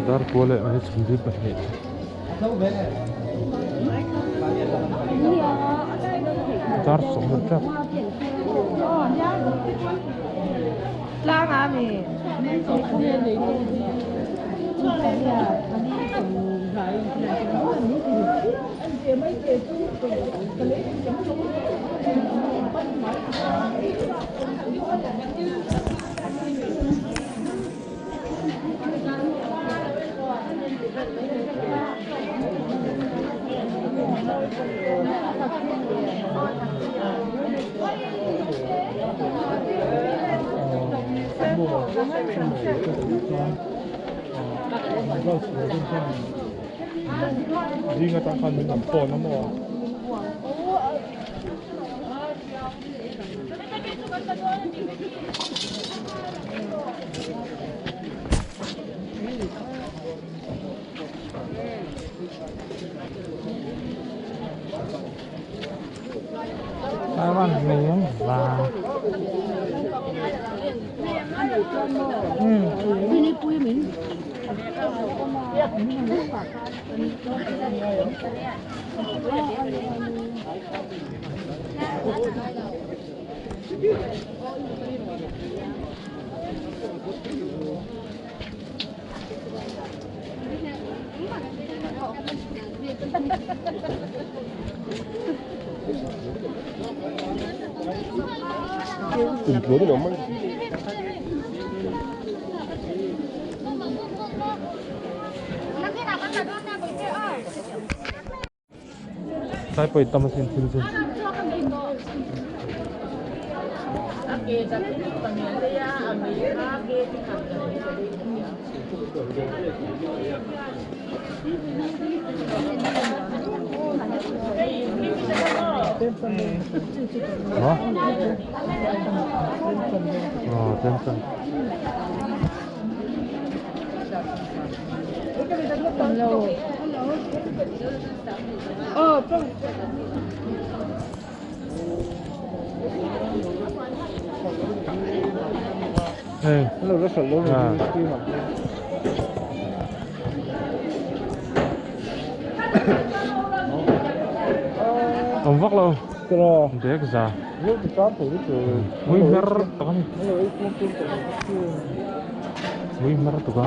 [SPEAKER 1] Dar kua leh mai chhunzui pahnih. Dar sawm a tap. Zing atang khan min han phone a maw? Tlai pawh in tam asin thil chu. Hả? Ờ, tem cân. Hey. À. Ông vắt lâu. Để cái già. Mui mer tak ani. Mui mer tu ka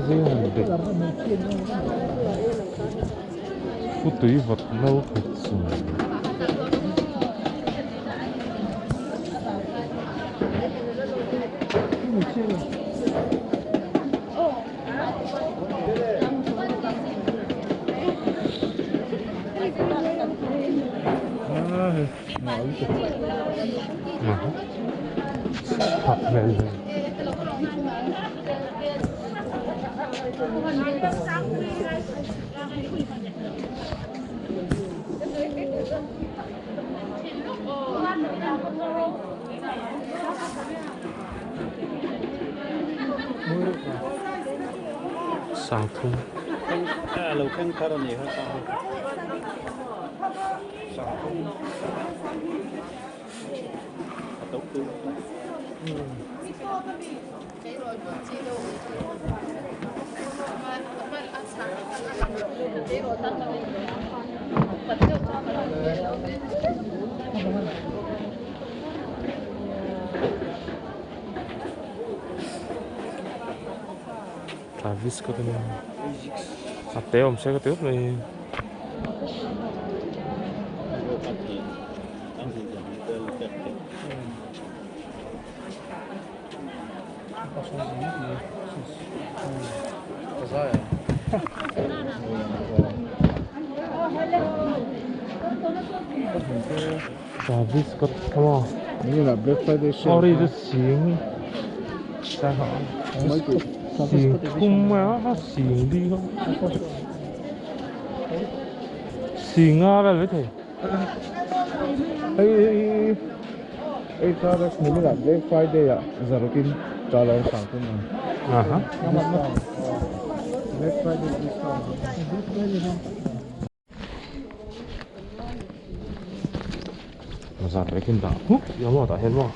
[SPEAKER 1] zing han de. Fu tui vat no khat chu. Thak hmel ve. Sangthum. Travis Scott ania a te awm se ka ti khawp mai. Travis Scott emaw sorry chu sing sing thum mai a sing li kha sing nga vel mai thei.
[SPEAKER 4] Hei HRS nimin ah Black Friday ah zarukin dollar sangthum a ni.
[SPEAKER 1] Aha.
[SPEAKER 4] Black Friday discount.
[SPEAKER 1] Bazar vekin dah huk tih a maw tah hian maw.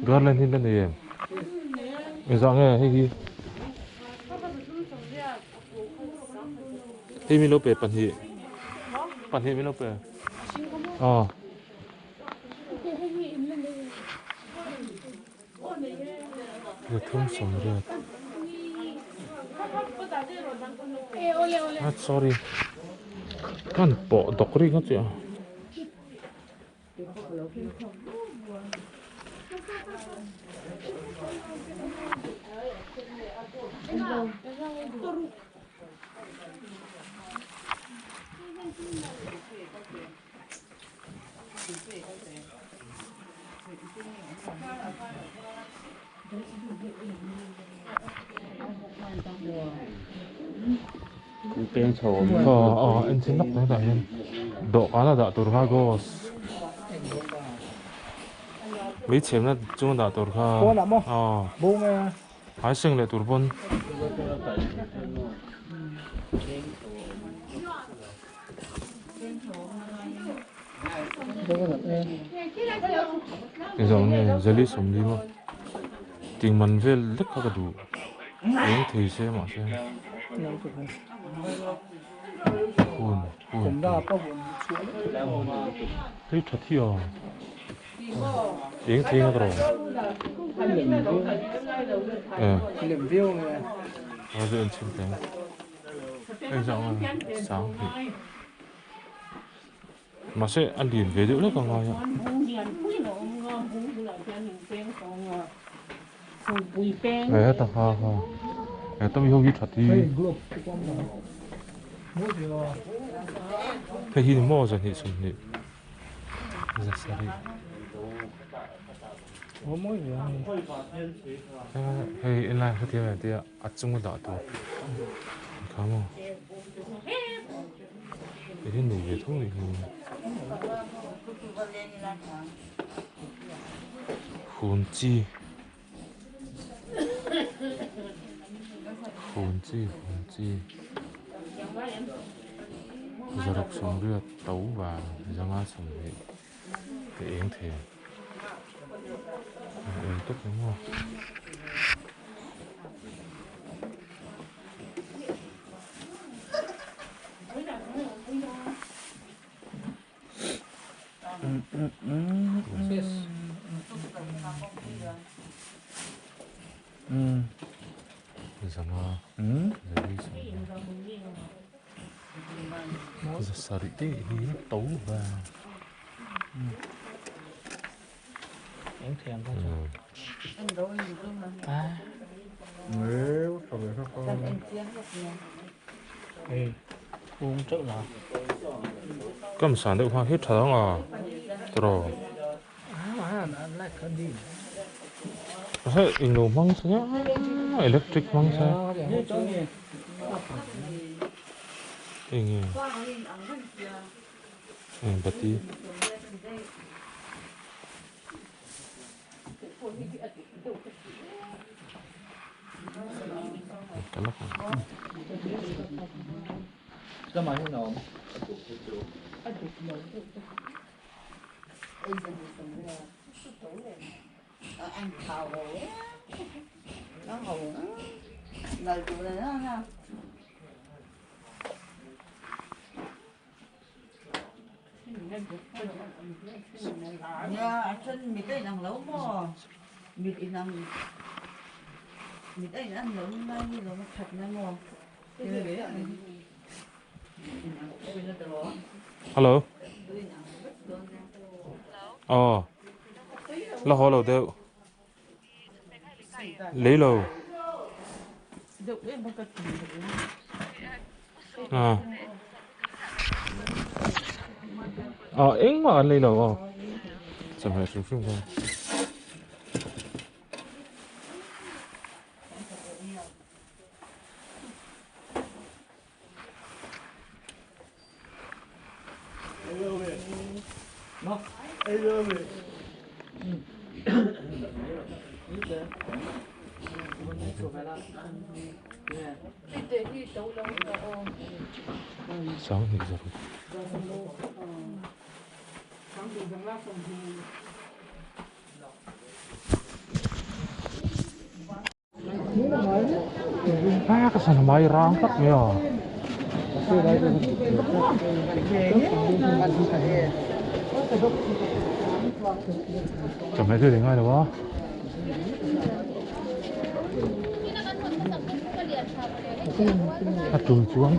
[SPEAKER 1] Garland hi la nei em? Engzah nge hei hi? Hei min lo pe pahnih. Pahnih min lo pe. Aw. Pathum sawmriat. Ah sorry. Kan pawh dawk ri ngawt chiah a. Aw aw en chin lawk tawh hetah hian dawhkan a dah tur kha ghost mei chhemna chunga dah tur kha aw hmai seng leh tur pawn. Engzah nge Zali sawmli maw ting man vel lek kha ka duh eng thei se mahse hun hun hei tha thi a eng thei nga ka rawh e a chu en chhin teh ang. Hei zawng a sang hnih mahse a lian ve deuh hlek a ngai a. He heta kha kha he tawng ho hi that hi hei hi ni maw zahnih sawmhnih zasarih. Hei helai hetiang ang tia a chunga dah tur kha maw hei hi nei ve tho mai hi hun chi hun chi hun chi zaruk sawmriat to vang zanga sawmhnih. Ka eng thei a eng tawp ang maw. Zanga zali sawmhnih. Zasarih te hi to va. Kam san deuh kha hi tha dang a tiraw. Hei englo hmang se electric hmang se enge eng bati Hello aw la haw lo deuh lei lo ah ah engmah an lei lo aw chawhmeh hrim hrim kha. Sanghnih zaruk. A ka sana mai rang tak mai a. Chawhmeh chu ei ngai lo a. A tul chuan.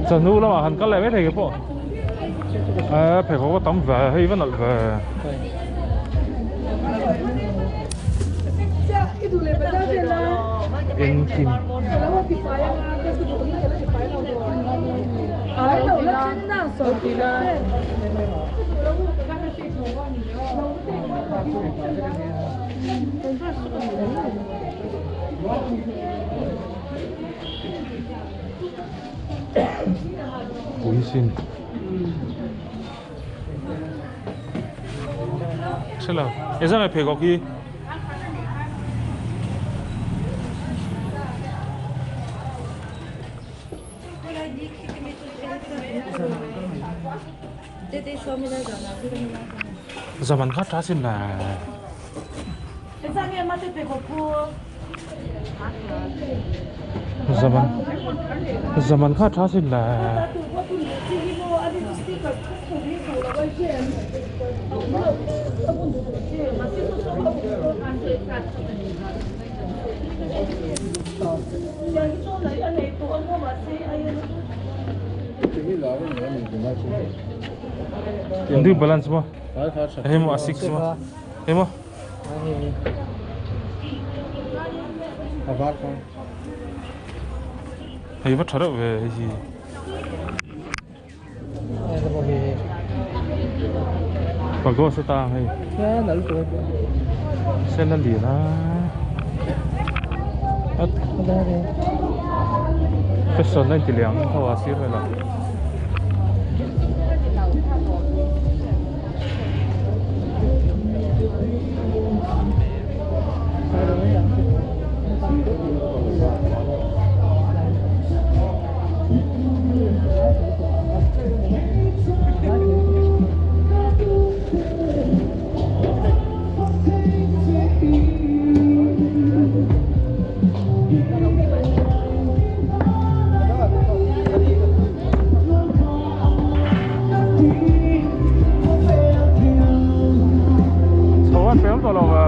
[SPEAKER 1] Chawhnu lamah han kal leh mai thei ke pawh eh pheikhawk a tam ve hei va nalh ve. Engkim. Puisin. Hre lo. Engzah nge pheikhawk hi? Zaman kha tha sin la. Zaman zaman kha tha sin la. New Balance maw? Hei maw Asics maw? Hei maw? Hei va tha reuh ve hei hi. Pagos atang hei. Sen a lian a. Fashion a inti leh ang tho a sir velah. Chho a hriam tawh lo ve.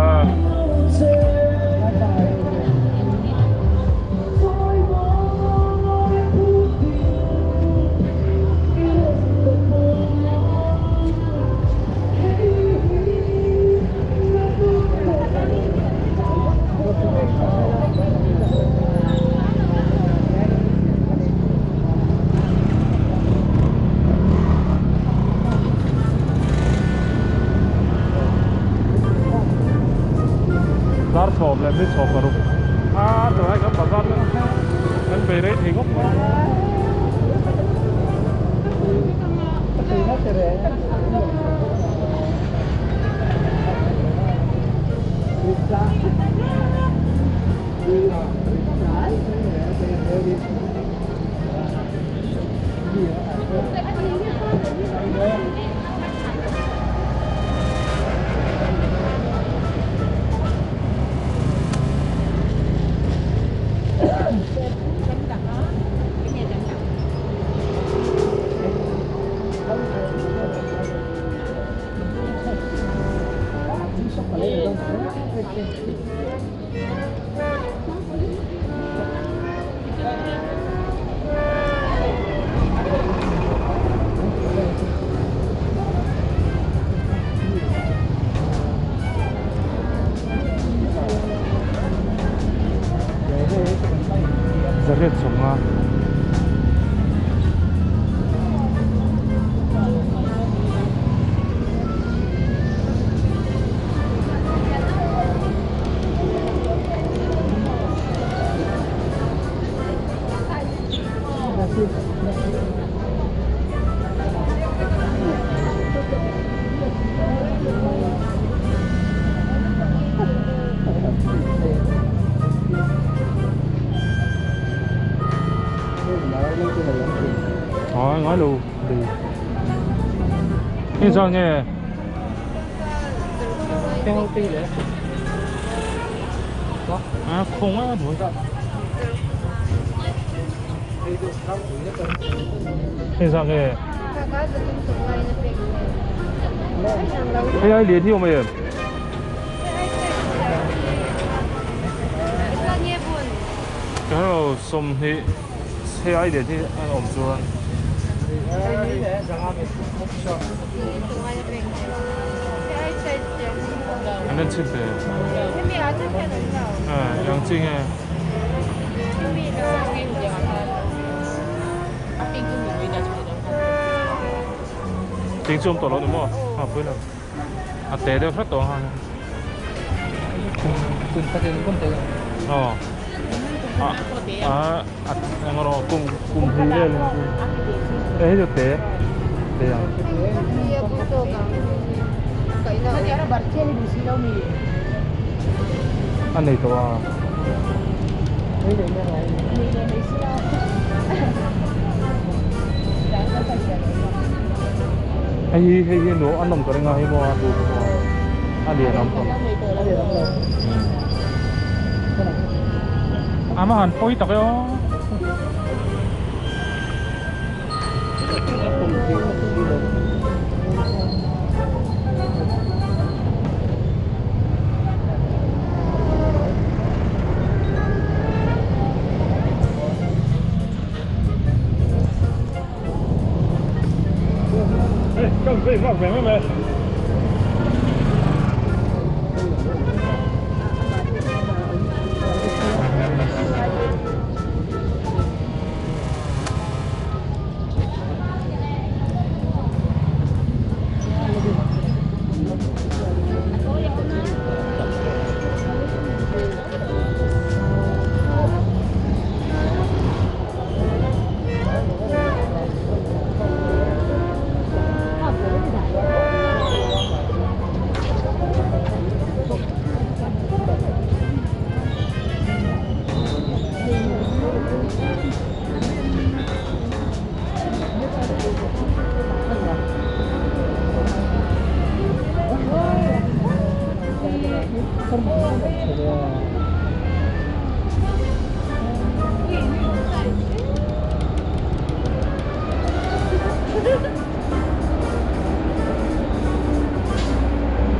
[SPEAKER 1] Dar sawm leh mi sawm paruk a tunah hian kan bazar kan bei rei thei ngawt mai. Zariat sawmnga. Ờ, ngói lù đi. Như sao nghe? À, không á, đuổi. Như sao nghe? Hay ai liền thiêu mày? Cái đó xôm thì hay ai liền thì ăn ổn chưa? Anh nên chip đấy. À, 杨静哎。tiếng chuông tổ lỗ đúng không? À, quên rồi. À, té đều phát tổ ha. Ờ. À, à, à, nó cùng cùng hí lên. Ê, được té. Té à. Anh này tổ à. Hay hay nó ăn nằm cái ngay mà đủ ăn liền lắm không? À mà hẳn phôi tao cái ó.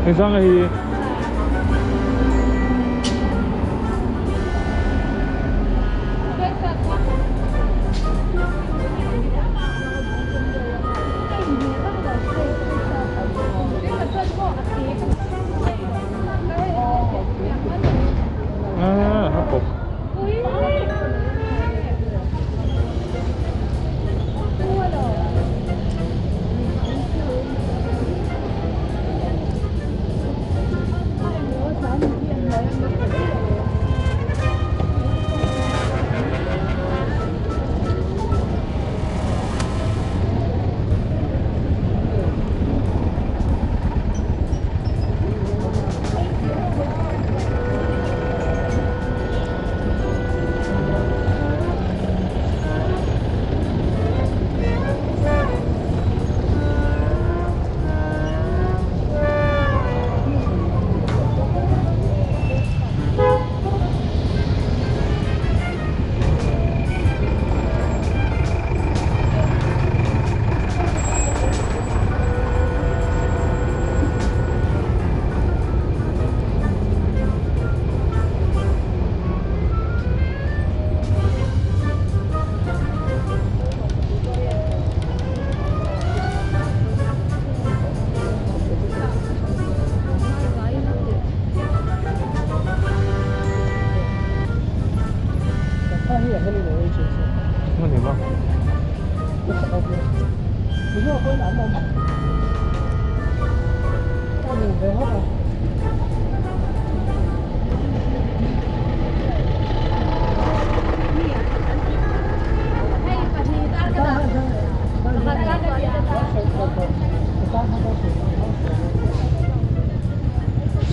[SPEAKER 1] Engzang hi Ah, a pawp.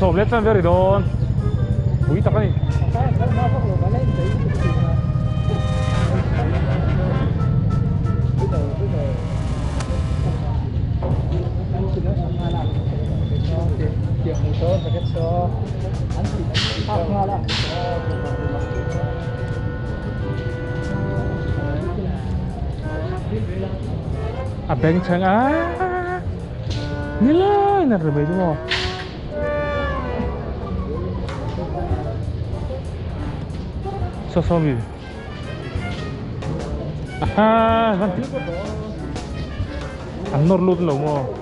[SPEAKER 1] Sawm let chuan ber i dawn pui tak a ni. A beng chheng a nilai na ri mai chu maw. Saw saw mi aha an nawr lut lo maw.